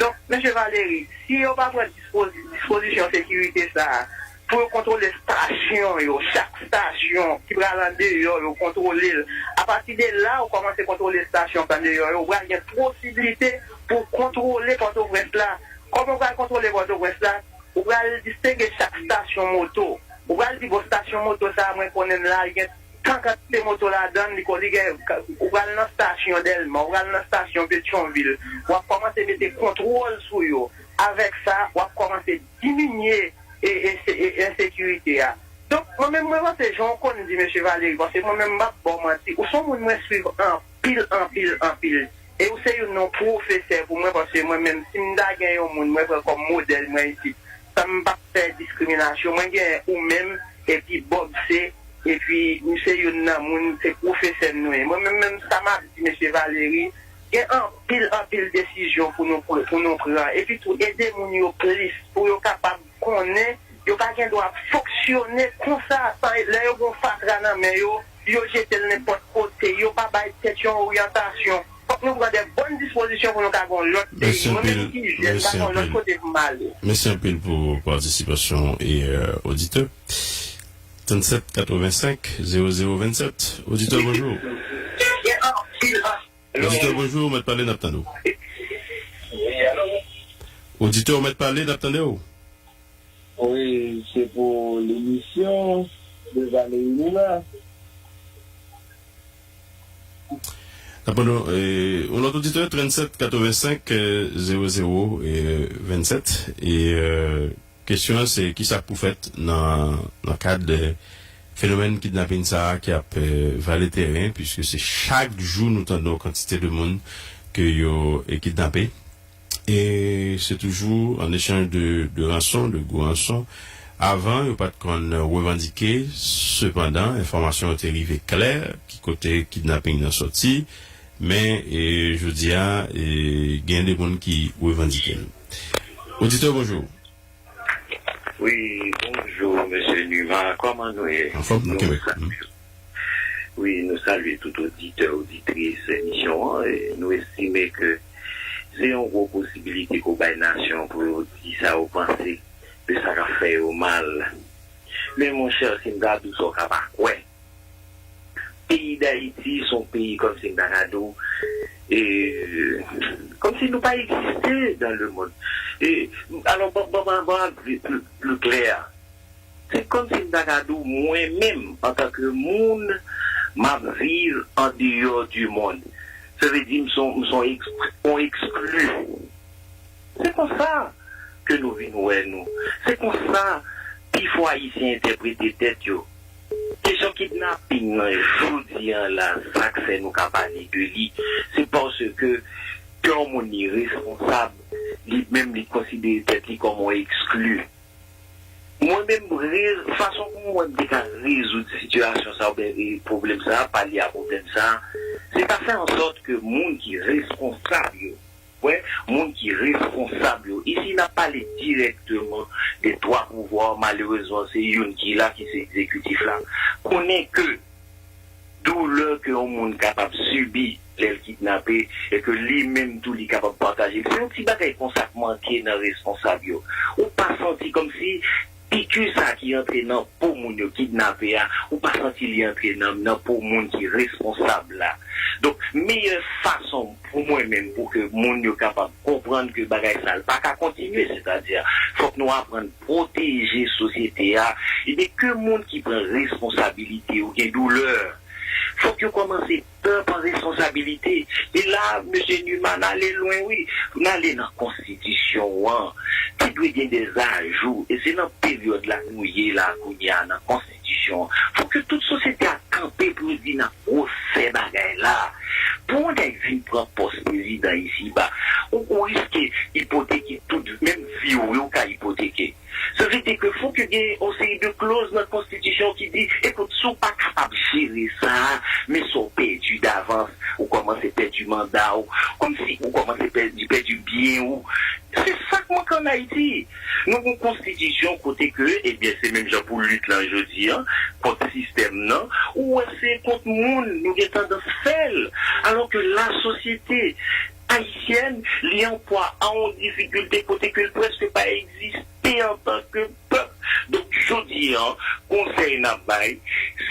Donk, mesye Valery, si yo pa pran dispozi-, dispozisyon sekirite sa a, pou yo kontwole estasyon yo, chak estasyon ki pral andeyò, yo kontwole l. Apati de la, ou kòmanse kontwole estasyon k andeyò yo, ou pral gen posiblite pou kontwole Pòtoprens la. Kòman ou pral kontwole Pòtoprens la? Ou pral distenge chak estasyon moto. Ou pral di, bon, estasyon moto sa a, mwen konnen l la, li gen tan kantite moto ladan l, li ko-, li gen, ou pral nan estasyon Dèlma, ou pral nan estasyon Petyonvil, w ap kòmanse mete kontwòl sou yo. Avèk sa, w ap kòmanse diminye e, e, e, ensekirite a. Donk, mwen menm, mwen panse, jan w konn di, mesye Valery, paske mwen menm, m p ap ba w manti, ou se yon moun mwen swiv anpil, anpil, anpil. E ou se youn nan pwofesè pou mwen, paske mwen menm, si m ta gen yon moun, mwen pran kòm modèl mwen isit, san m p ap fè diskriminasyon, mwen gen ou menm, epi Bob C, epi m se youn nan moun, se pwofesè nou ye. Mwen menm, menm sa m ap di, mesye Valery, gen anpil, anpil desizyon pou nou pr-, pou nou pran. Epi tou, ede moun yo plis, pou yo kapab konnen yo pa gen dwa ap fonksyone konsa, san lè yo gen yon fatra nan men yo, yo jete l nenpòt kote, yo pa bay tèt yo yon oryantasyon. Fòk nou pran de bòn dispozisyon pou nou ka gen yon lòt peyi. Mwen menm ki jèn, m pa gen yon lòt kote pou m ale. Mèsi anpil pou patisipasyon e, euh, oditè. Tranntsèt katrevensenk zewo zewo vennsèt. Oditè, bonjou. Oditè, bonjou, ou mèt pale, n ap tande w. Oditè, ou mèt pale, n ap tande w. Wi, se pou lemisyon de Valery Numa. N ap tande w, e, yon lòt oditè, tranntsèt katrevensenk zewo zewo vennsèt. E, e, kesyon an, se kisa k pou fèt nan, nan kad, e, fenomèn kidnaping sa a ki ap, e, vale teren, piske se chak jou nou tande yon kantite de moun ke yo, e, kidnape. E se toujou an echanj de, de ranson, de gwo ranson. Avan, yo pa t konn revandike, sepandan, enfòmasyon yo te rive klè, ki kote kidnaping nan sòti, men, e, jodi a, e, gen de moun ki revandike l. Oditè, bonjou. Wi, bonjou, mesye Numa. Kòman nou ye? Anfòm, nou kenbe. Wi, nou salye tout oditè, oditris emisyon an. E nou estime ke se yon gwo posibilite ke w bay nasyon pou yo di sa yo panse de sa k ap fè yo mal. Men, monchè, si m ta di w sa, w ka pa kwè. Peyi Dayiti se yon peyi, kòmsi m ta ka di w, e, kòmsi nou pa egziste dans le monde. E, alò, ban, ban, ban, ban m di pli, pli klè. Se kòmsi m ta ka di w, mwen menm, antanke moun, m ap viv an deyò du monde. Sa vle di, m se yon, m se yon eks-, yon ekskli. Se konsa ke nou vin wè nou. Se konsa pifò Ayisyen entèprete tèt yo. Kesyon kidnaping nan jodi a la, sa k fè nou ka pale de li, se paske ke yon moun li responsab, li menm li konsidere tèt li kòm yon ekskli. Mwen menm, re-, fason pou mwen m te ka rezoud sitiyasyon sa oubyen, e, pwoblèm sa, palye a pwoblèm sa, se ta fè an sòt ke moun ki responsab yo, wè, moun ki responsab yo, isi n ap pale dirèkteman de twa pouvwa, malerezman, se youn ki la, ki se egzekitif la, konnen ke doulè ke yon moun kapab sibi lè l kidnape e ke li menm tou li kapab pataje l. Se yon ti bagay konsa k manke nan responsab yo. Ou pa santi kòmsi piki sa ki antre nan po moun yo kidnape a, ou pa santi li antre nan, nan po moun ki responsab la. Donk, meyè fason pou mwen menm, pou ke moun yo kapab konprann ke bagay sa a pa ka kontinye, sètadi, fòk nou aprann pwoteje sosyete a, ebyen, ke moun ki pran responsabilite yo gen doulè. Fòk yo kòmanse pè pran responsabilite. E la, mesye Numa, n ale lwen, wi. N ale nan konstitisyon an. Te dwe gen de ajou. E se nan peryòd la nou ye la, kounye a, nan konstitisyon an. Fòk ke tout sosyete a kanpe pou yo di n ap refè bagay la. Pou yon nèg vin pran pòs prezidan isiba, ou, ou riske ipoteke tout, menm vi w, wi, ou ka ipoteke. Sa vle di ke fòk yo gen yon seri de klòz nan konstitisyon ki di, ekout, si w pa kapab jere sa, men sa w pèdi davans, ou kòmanse pèdi manda w, kòmsi ou kòmanse pèdi, pèdi byen ou. Se sa k manke ann Ayiti. Nou gen yon konstitisyon kote ke, ebyen, se menm jan pou lit lan jodi an, kont sistèm nan, ou wè se kont moun nou gen tandans fè l. Alò ke la sosyete ayisyèn, li an pwa a yon difikilte kote ke l prèske pa egziste antanke pèp. Donk, jodi an, konsèy n ap bay,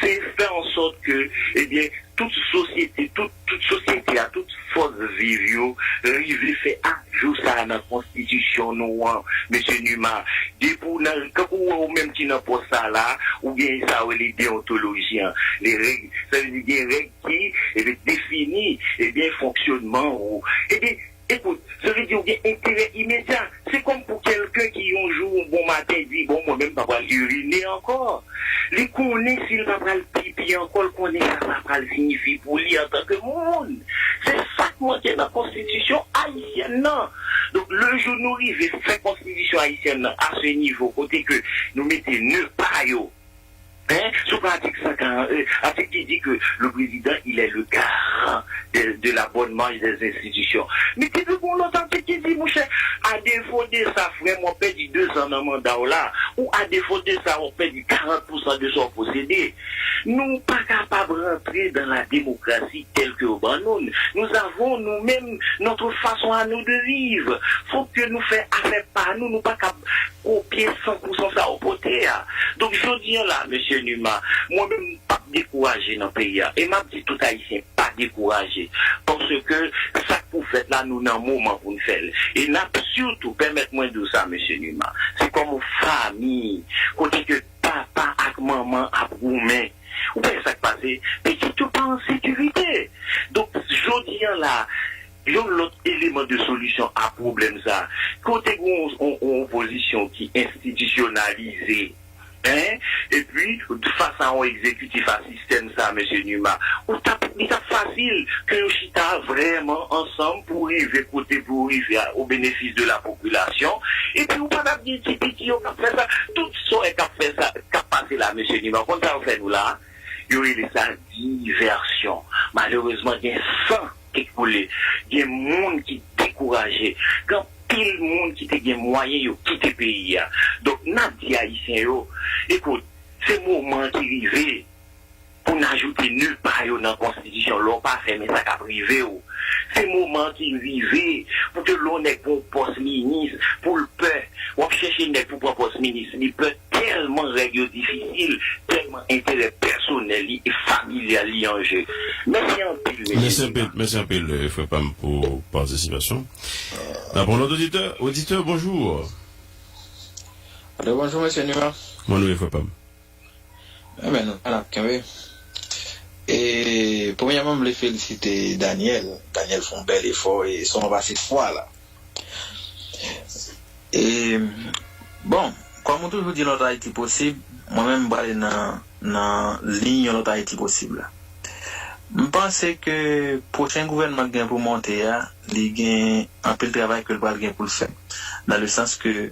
se fè an sòt ke, ebyen, tout sosyete, tout, tout sosyete a, tout fòs viv yo, rive fè ajout sa a nan konstitisyon nou an, mesye Numa. Depi w nan, kankou w wè ou menm ki nan pòs sa a la, ou gen sa yo rele deontoloji an. Les règles, sa vle di gen règ ki, ebyen, defini, ebyen, fonksyonman ou. Ebyen, ekout, sa vle di ou gen enterè imedya. Se kòm pou kèlken ki yon jou, yon bon maten, di, bon, mwen menm pa pral irine ankò. Li konnen si l pa pral pipi ankò, l konnen sa sa pral siyifi pou li antanke moun. Se sa k manke nan konstitisyon ayisyèn nan. Donk, le jou nou rive fè konstitisyon ayisyèn nan a se nivo kote ke nou mete ne pa yo, hein, sou pratik san karant, euh, article qui dit que le président, il est le garant de, de la bonne marche des institutions. Men te dwe gen yon lòt atik ki di, monchè, à défaut de ça, frè m, w ap pèdi de zan nan manda w la, ou à défaut de ça, w ap pèdi karant pousan de sa w posede. Nou pa kapab rantre dans la démocratie telle que yo ban nou. Nous avons nous-mêmes notre façon à nous de vivre. Fòk ke nou fè afè pa nou, nou pa kab kopye san pousan sa yo pote a. Donk, jodi an la, mesye Numa, mwen menm m p ap dekouraje nan peyi a. E m ap di tout Ayisyen, pa dekouraje. Paske sa k pou fèt la, nou nan moman pou n fè l. E n ap sitou, pèmèt mwen di w sa, mesye Numa, se kòm yon fanmi, kote ke papa ak manman ap goumen. Ou pa wè sa k pase? Pitit yo pa an sekirite. Donk, jodi an la, yon lòt eleman de solisyon a pwoblèm sa, kote gen yon, yon, yon opozisyon ki enstitisyonalize, hein? Epi, fas a yon egzekitif a sistèm sa, mesye Numa, ou t ap, li t ap fasil ke yo chita vrèman ansanm pou rive kote pou yo rive a, au bénéfice de la population. Epi, ou pa t ap gen ti piti yo k ap fè sa. Tout sa w wè k ap fè sa, k ap pase la, mesye Numa, ou konn sa yo fè nou la? Yo rele sa divèsyon. Malerezman, gen san ki koule. Gen moun ki dekouraje. Gen anpil moun ki te gen mwayen yo kite peyi a. Donk, n ap di Ayisyen yo, ekout, se moman an ki rive pou n ajoute ne pa yo nan konstitisyon. Lè w pa fè, men sa k ap rive w. Se moman an ki rive pou ke lè yon nèg pran yon pòs minis, pou l pè. W ap chèche nèg pou pran pòs minis, li pè tèlman règ yo difisil, tèlman enterè pèsonèl li e familyal li an je. Mèsi anpil, mesye Numa. Mèsi anpil, mèsi anpil, eh, frè pa m, pou patisipasyon. N ap pran lòt oditè. Oditè, bonjou. Alo, bonjou, mesye Numa. Kòman nou ye, frè pa m? Enben, nou la, n ap kenbe. E, premyèman, m vle felisite Daniel. Daniel fè yon bèl efò e sèlman pase fwa la. E, bon, kòm ou toujou di, yon lòt Ayiti posib, mwen menm, m prale nan, nan liy yon lòt Ayiti posib la. M panse ke pwochen gouvènman k gen pou monte a, li gen anpil travay ke l pral gen pou l fè. Dans le sens que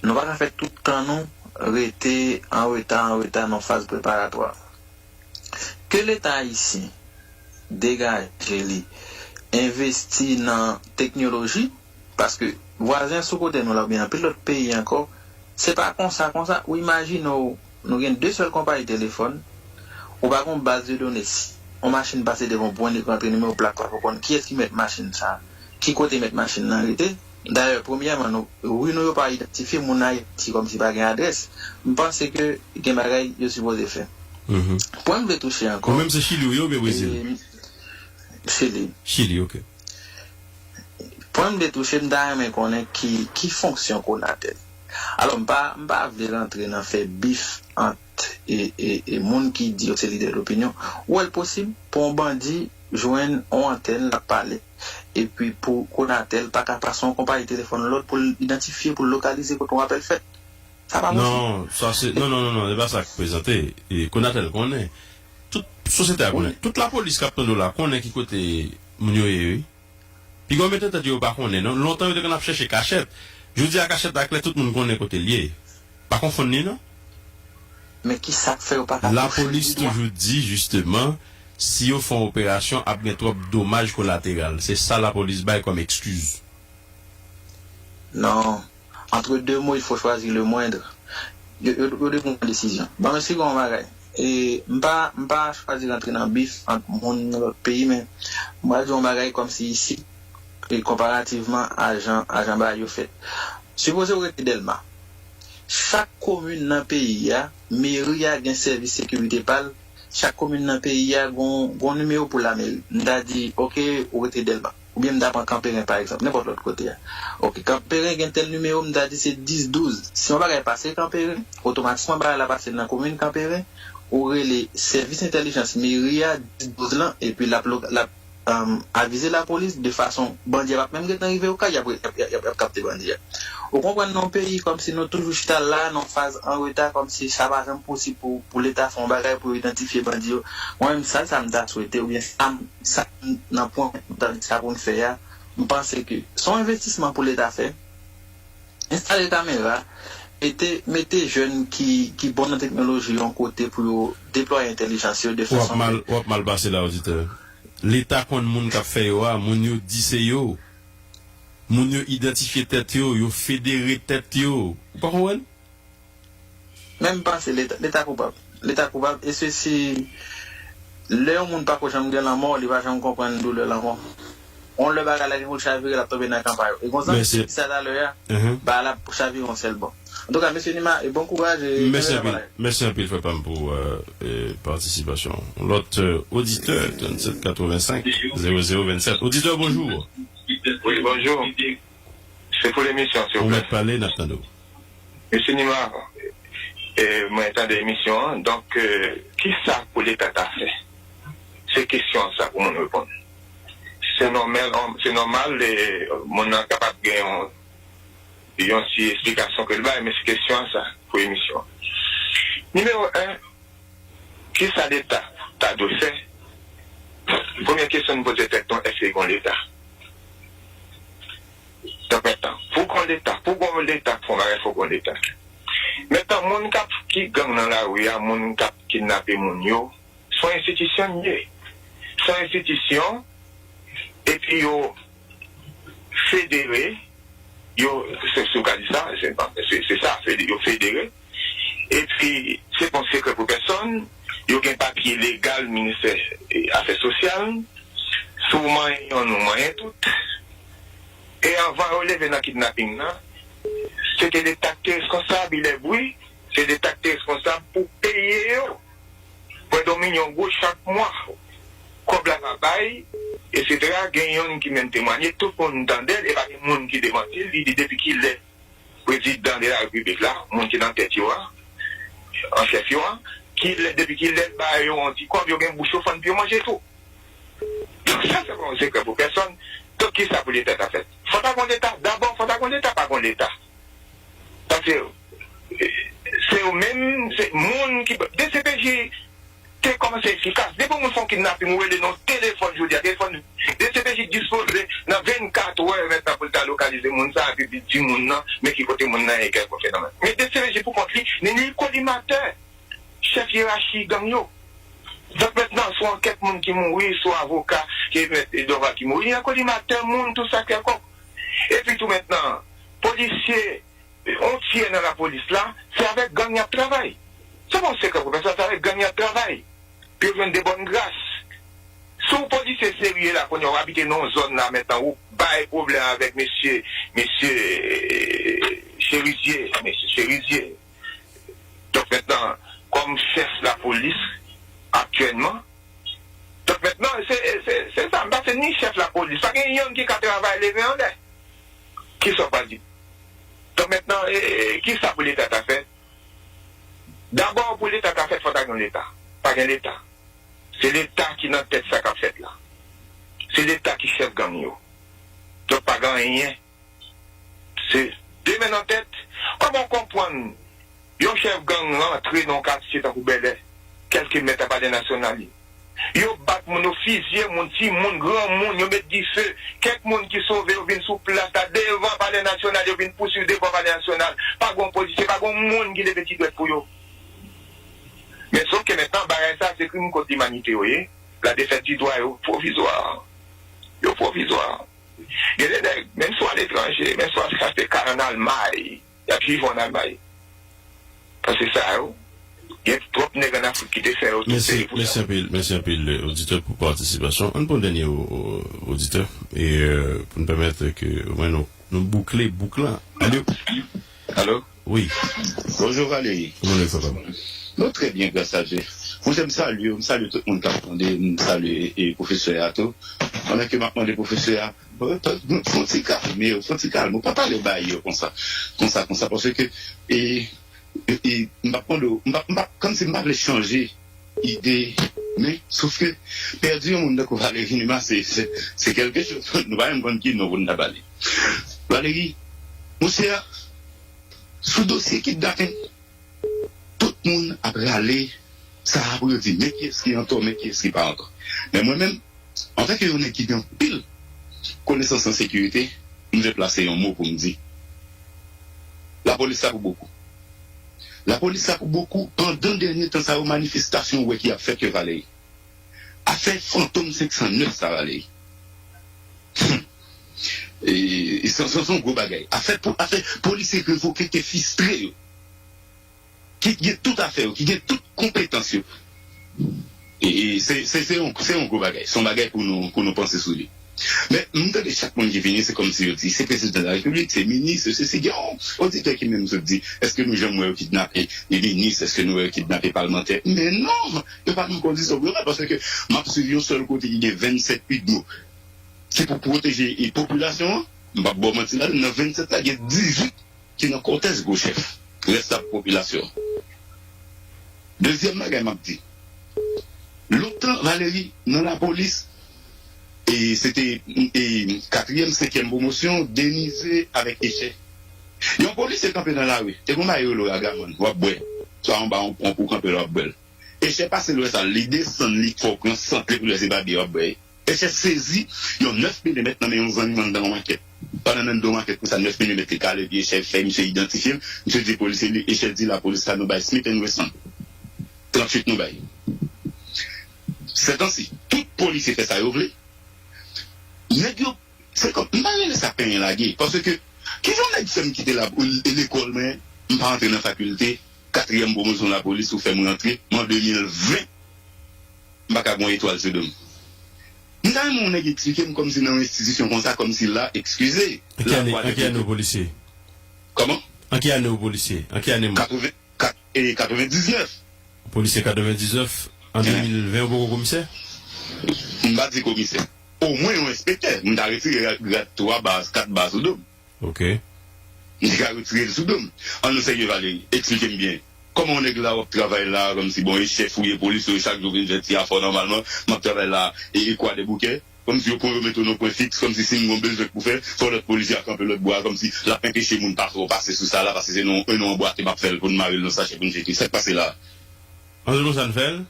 nou pa ka fè tout tan nou rete an reta, an reta nan faz preparatwa. Ke Leta ayisyen degaje li, envesti nan teknoloji, paske vwazen sou kote nou la, oubyen anpil lòt peyi ankò, se pa konsa, konsa, ou imajine w, nou gen de sèl konpayi telefòn, ou pa gen yon baz de done, si yon machin pase devan w pou w rantre nimewo plak la, fò w konn kiyès ki mèt machin sa a, ki kote mèt machin nan rete. Dayè, premyèman, nou, ri nou yo pa idantifye, moun Ayiti kòmsi pa gen adrès. M panse ke gen bagay yo sipoze fè. Mhm. Pwen m vle touche ankò. Ou menm se Chili ou ye oubyen Brezil? E, Chili. Chili, ok. Pwen m vle touche, m ta renmen konnen ki, ki fonksyon Konatel. Alò, m pa, m pa vle rantre nan fè bif ant e, e, e moun ki di yo se lidè dopinyon. Ou wè l posib pou yon bandi jwenn yon antèn, l ap pale, epi pou Konatel pa ka pase yon konpayi telefòn lòd pou l idantifye, pou l lokalize kote yon apèl fèt? Sa pa posib. Non, sa se, non, non, non, non, se pa sa k prezante. E Konatel konnen. Tout sosyete a konnen. Wi. Tout lapolis k ap tande w la konnen ki kote moun yo ye, wi. Piga w mete tèt yo, yo pa konnen, non. Lontan, yo te konn ap chèche kachèt. Jodi a, kachèt la klè, tout moun konnen kote l ye. Pa konfonn li non. Men kisa k fè yo pa ka touche li dwat? Lapolis toujou di jisteman, si yo fè yon operasyon, ap gen twòp domaj kolateral. Se sa lapolis bay kòm ekskiz. Non. Entre deux maux, il faut choisir le moindre. Yo, yo, yo dwe pran yon desizyon. Ban m esplike yon bagay. E, m pa, m pa chwazi rantre nan bif ant moun nan lòt peyi, men m pral di yon bagay kòmsi isit, e konparativman a jan, a jan bagay yo fèt. Sipoze w rete Dèlma. Chak komin nan peyi a, meri a gen sèvis sekirite pa l. Chak komin nan peyi a gon, gon nimewo pou lameri. M ta di, oke, ou rete Dèlma. Oubyen m ta pran Kanperen, pa egzanp, nenpòt lòt kote a. Oke, Kanperen gen tèl nimewo, m ta di se dis douz. Si yon bagay pase Kanperen, otomatikman bagay la pase nan komin Kanperen, ou rele sèvis entèlijans meri a, dis douz lan, epi l ap, lo- l ap, um, avize lapolis de fason bandi a p ap menm gentan rive ou kay, y ap, y ap, y ap, y ap kapte bandi a. Ou konprann, nan yon peyi kòmsi nou toujou chita la, nan yon faz an reta, kòmsi sa pa janm posib pou, pou Leta fè yon bagay pou yo idantifye bandi yo. Mwen menm, sa, sa m ta swete, oubyen sa, m- sa m nan pwen sa pou n fè a, m panse ke se yon envestisman pou Leta fè. Enstale kamera, mete, mete jèn ki, ki bon nan teknoloji yon kote pou yo deplwaye entèlijans yo de fason ke. W ap mal, w ap mal pase la, oditè. Leta konn moun k ap fè yo a, moun yo di se yo. Moun yo idantifye tèt yo, yo federe tèt yo. Ou pa konprann? Men m panse Leta, Leta koupab. Leta koupab, e se si lè yon moun pako janm gen lanmò, li pa janm konprann doulè lanmò. Yon lè bagay la gen pou l chavire, l ap tonbe nan kan pa yo. E gon zanmi te di sa talè a, bagay la ap chavire yon sèl bò. Antouka, mesye Nima, e bon kouraj e bèl travay. Mèsi anpil, frè pa m, pou, euh, euh, patisipasyon w. Lòt, euh, oditè, tranntsèt katrevensenk zewo zewo vennsèt. Oditè, bonjou. Wi, bonjou. Se pou lemisyon, silvouplè. Ou mèt pale, n ap tande w. Mesye Nima, e, mwen tande emisyon an, donk, e, kisa pou Leta ta fè? Se kesyon sa pou moun reponn. Se nòmal, se nòmal, e, moun nan kapab gen yon, yon ti esplikasyon ke l bay, men se kesyon sa pou emisyon an. Nimewo en, kisa Leta ta dwe fè? Premye kesyon n poze tèt nou, èske gon Leta? Donk, mentnan, pou gon Leta, pou gon Leta, pou yon bagay, fò gon Leta. Mentnan, moun k ap, ki gang nan lari a, moun k ap kidnape moun yo, se yon enstitisyon l ye. Se yon enstitisyon, epi yo federe, yo, se, si w ka di sa, se, se, se sa, fede- yo federe. Epi, se pa yon sekrè pou pèsonn, yo gen papye legal Ministè, e, Afè Sosyal, si w manyen yonn, ou manyen tout. E anvan yo leve nan kidnaping nan, se te Leta ki te reskonsab, il est vrai, se Leta ki te reskonsab pou peye yo. Pran yon milyon goud chak mwa. Kòb la pa bay, etsetera. Gen yonn ki menm temwanye, tout moun tande l, e pa gen moun ki demanti l, li di depi kilè prezidan de la repiblik la, moun ki nan tèt yo a, an chèf yo a, kilè, depi kilè l ba yo yon ti kòb, yo gen bouch yo fann pou yo manje tou. Donk sa, se pa yon sekrè pou pèsonn. Donk kisa pou Leta ta fè? Fò ta gon Leta. Dabò, fò ta gon Leta, pa gon Leta. Paske, e, se yo menm, se moun ki, D C P J te kòmanse efikas. Depi yon moun fè yon kidnaping, ou rele nan telefòn jodi a, telefòn, D C P J dispoze nan vennkat è mentnan pou l ta lokalize moun sa a, epi di moun nan, men ki kote moun nan ye, kèlkonk fenomen. Men D C P J pou kont li, ni, ni kolimatè, chèf yerachi gang yo. Donk mentnan, sou ankèt moun ki mouri, sou avoka, ki mèt Dorval ki mouri, ni kolimatè moun, tou sa kèlkonk. Epi tou mentnan, polisye, yon tyè nan lapolis la, se avèk gang y ap travay. Se pa yon sekrè pou pèsonn, se avèk gang y ap travay. Pou yo jwenn de bòn gras. Si w polisye serye la, kounye a w abite nan yon zòn la mentnan, ou bay pwoblèm avèk mesye, mesye Cherizye, mesye Cherizye. Donk mentnan, kòm chèf lapolis aktyèlman, donk mentnan, se, se, se sa, m panse ni chèf lapolis, pa gen yonn ki ka travay leve anlè. Kisa w pral di? Donk mentnan, e, e, kisa pou Leta ta fè? Dabò, pou Leta ta fèt, fò ta gen Leta. Pa gen Leta. Se Leta ki nan tèt sa k ap fèt la. Se Leta ki chèf gang yo. Donk pa gen anyen. Se de men nan tèt. Kòman w konprann yon chèf gang rantre nan yon katye tankou Bèlè, kèlke mèt a Palè Nasyonal li? Yo bat moun, yo fizye moun, timoun, granmoun, yo met dife. Kèk moun ki sove, yo vin sou plas la, devan Palè Nasyonal, yo vin pouswiv devan Palè Nasyonal. Pa gen yon polisye, pa gen yon moun ki leve ti dwèt pou yo. Men sof ke mentnan, bagay sa, se krim kont limanite yo ye. La défaite du droit yo pwovizwa. Yo pwovizwa. Gen de nèg, menm si w aletranje, menm si w al chache kay ann Almay, y ap jije w ann Almay. Paske sa yo, gen twòp nèg ann Afrik ki te fè yo tout peyi pou sa. Mèsi anpil, mèsi anpil, oditè, pou patisipasyon. Ann pran dènye o- o- oditè, e, pou n pèmèt ke omwen nou, nou boukle bouk lan. Alo? Alo? Wi. Bonjou, Valery. Kòman nou ye, papa? Nou trè byen, gras a Dye. Monchè, m salye w, m salye tout moun k ap tande, m salye, e, pwofesè a tou. Pandan ke m ap mande pwofesè a, fè yon ti kalme, fè yon ti kalme, ou pa pale bay yo konsa, konsa, konsa, paske, e, e, e, m p ap mande w, m p ap, m p ap, kòmsi m pa vle chanje ide, men, sof ke pèdi yon moun tankou Valery Numa, se, se, se kèlke choz. Nou pa menm konn ki non pou n ta ba li. Valery, monchè, sou dosye kidnaping, tout moun ap rale sa a pou yo di, men kiyès ki antò, men kiyès ki pa antò. Men mwen menm, antanke yon nèg ki gen anpil konesans nan sekirite, m vle plase yon mo pou m di, lapolis la pou bokou. Lapolis la pou bokou, pandan dènye tan sa yo, manifestasyon ou wè ki ap fèt yo, Valery. Afè Fantom senk san nèf sa, Valery. Hmm. E, e se, se, se yon gwo bagay. Afè, po- afè polisye revoke te fistre yo. Ki gen tout afè yo, ki gen tout konpetans yo. E, e se, se, se yon, se yon gwo bagay. Se yon bagay pou nou, pou nou panse sou li. Men, m tande chak moun ki vini, se kòmsi yo di, se prezidan de la repiblik, se minis, se sesi. Gen yon oditè ki menm sot di, èske nou janm wè yo kidnape e minis, èske nou wè yo kidnape palmantè? Men non, yo pa nan kondisyon pou yo fè, paske m ap swiv yon sèl kote ki gen vennsèt UDMO. Se pou pwoteje e popilasyon an. M p ap ba w manti la, nan vennsèt la, gen dizuit ki nan kòtèj gwo chèf. Rès la pou popilasyon. Dezyèm bagay m ap di. Lontan, Valery, nan lapolis, e se te e katriyèm, senkyèm pwomosyon, Denize avèk Echè. Yon polisye kanpe nan lari, te gon bagay yo rele w ragamann, w ap bwè. Swa anba yon ponp ou kanpe la, w ap bwè l. Echè pase lwè sa, li desann, li fè w pran sant, li pou lè se babye w ap bwè. Echè sezi yon nèf milimèt nan men yon zangman anndan yon makèt. Pandan nan anndan yon makèt konsa, nèf milimèt li kale, epi Echè fè misye idantifye l. Misye di polisye li, Echè di lapolis la, nou bay Smith and Wesson. Tranntuit nou bay. Sètansi, tout polisye fè sa yo vle. Nèg yo, se kòm, m pa rele sa penyen lage, paske, kijan yon nèg fè m kite la, lekòl mwen, m pa antre nan fakilte, katriyèm pwomosyon lapolis ou fè m rantre, m an de mil ven, m pa ka gen yon etwal sou do m. M ta renmen yon nèg eksplike m kòmsi nan yon enstitisyon konsa, kòmsi la, eskize, an ki ane, an ki ane w polisye? Kòman? An ki ane w polisye? An ki ane m? Katreven, kat, e, katrevendiznèf. Polisye katrevendiznèf, an de mil ven, ou poko komisè? M pa di komisè. Omwen yon enspektè. M ta retire grad, grad twa ba, kat ba sou do m. Ok. M te ka retire l sou do m. An nou serye, Valery, eksplike m byen. Kòman yon nèg la w ap travay la, kòmsi bon, e chèf ou ye, polis ou ye, chak jou vin fè ti afè w nòmalman, m ap travay la, e, e Kwadèboukè, kòmsi yo pran yo mete w nan pwen fiks, kòmsi si m gon bezwen pou fè, fò lòt polisye a kanpe lòt bò a, kòmsi l ap enpeche moun pase w pase sou sa la, paske se nan yon anbwate m ap fè l pou n mare l nan sachè pou n jete. Sa k pase la a? An se konsa n fè l?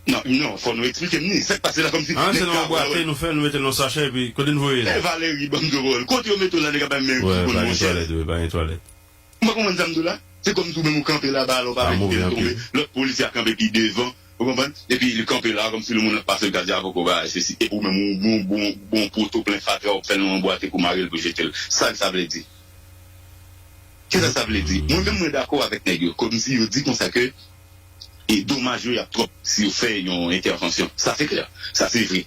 Non, non, fò nou eksplike m ni. Sa k pase la kòmsi. Ah, se nan yon bwate nou fè, nou mete l nan sachè, epi kote n voye l? Men Valery, ban m di w pawòl. Kote yo mete w la, nèg ap bay men ki konn monchè. Wi, pa gen twalèt, wi, pa gen twalèt. M pa konprann sa m di w la. Se kòmsi w menm ou kanpe laba la, ou pa vle kite l tonbe. Lòt polisye a kanpe pi devan, ou konprann? Epi li kanpe la, kòmsi l moun ap pase l gade avòk ou bagay, sesi. Epi ou menm, ou bon, bon, bon poto plen fatra, w ap fè l nan yon bwate pou mare l, pou jete l. Sa k sa vle di? Kisa sa vle di? Mwen menm, mwen dakò avèk nèg yo. Kòmsi yo di konsa ke e domaj yo y ap twòp si yo fè yon entèvansyon. Sa se klè, sa se vre.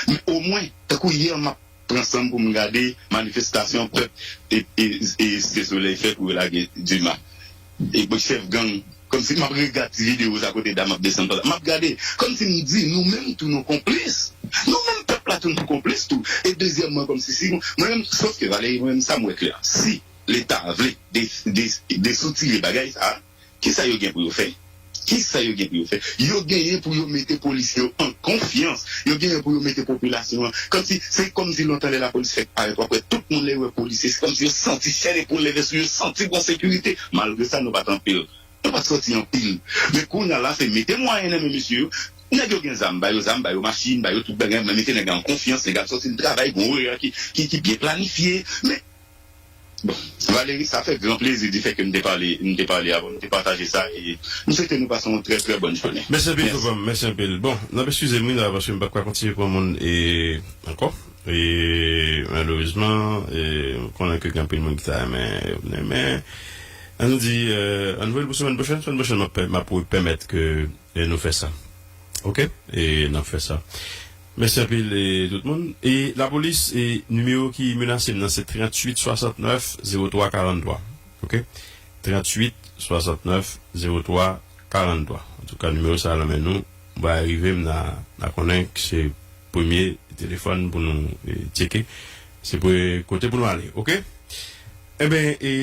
Men omwen, tankou yè m ap pran san m pou m gade manifestasyon pèp e, e, e Site Solèy fè pou yo lage Dima. E bon, chèf gang, kòmsi m ap regade ti videyo sa kote dam ap desann panta. M ap gade, kòmsi m di, nou menm tou nou konplis. Nou menm pèp la tou nou konplis tou. E dezyèmman, kòmsi si, mwen menm, sòf ke Valery, mwen menm sa m wè klè. Si Leta vle de, de, desoutire bagay sa a, kisa yo gen pou yo fè? Kisa yo gen pou yo fè? Yo genyen pou yo mete polisye yo an konfyans. Yo genyen pou yo mete popilasyon an. Kòmsi, se kòmsi lontan lè lapolis fèk parèt, w ap wè tout moun lè yo wè polisye, se kòmsi yo santi chè de poul leve sou yo, santi gon sekirite. Malgre sa, nou pa t anpil. Nou pa t sòti anpil. Men kounye a la, se mete mwayen nan men mesye yo. Nèg yo gen zam, ba yo zam, ba yo machin, ba yo tout bagay, men mete nèg an konfyans, nèg ap sòti n travay, gon orè ki, ki, ki byen planifye. Men, bon, Valery, sa fè gran plezi di fè ke m te pale, m te pale avè w, m te pataje sa, e m swete nou pase yon trè, trè bòn jounen. Mèsi anpil, Mèsi. Frè pa m, mèsi anpil. Bon, n ap eskize m, wi, la, paske m p ap ka kontinye pran moun e ankò. E malerezman, e, m konnen ke gen anpil moun ki ta renmen vini, men, an nou di, e, an nou voye l pou semèn pwochèn, semèn pwochèn, m ap pè-, m ap pèmèt ke, e, nou fè sa. Oke? E n ap fè sa. Mèsi anpil, e, tout moun. E lapolis, e nimewo ki menase m nan, se tranntuit swasannnèf zewo twa karanntwa. Oke? Tranntuit swasannnèf zewo twa karanntwa. Antouka, nimewo sa a nan men nou. Mwen rive, m nan, nan konnen ke se premye telefòn pou nou, e, tcheke. Se pou, kote pou nou ale, oke? Enben, e,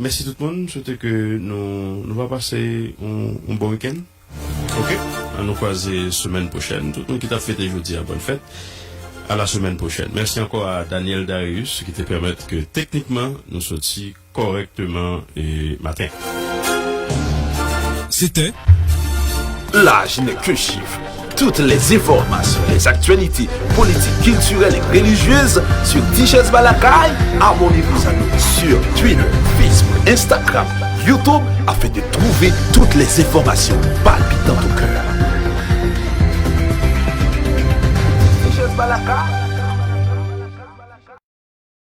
mèsi tout moun. M swete ke nou, nou va pase yon, yon bon wikenn. Oke? An nou kwaze semèn pwochèn. Tout moun ki t ap fete jodi a, bòn fèt. A la semèn pwochèn. Mèsi ankò a Daniel Darius ki te pèmèt ke teknikman nou soti kòrèkteman e maten. C'était L'âge n'est qu'un chiffre. Toutes les informations, les actualités politiques, culturelles et religieuses sur Tichèz Balakay, abonnez-vous à nous sur Twitter, Facebook, Instagram, YouTube, afin de trouver toutes les informations palpitantes au cœur.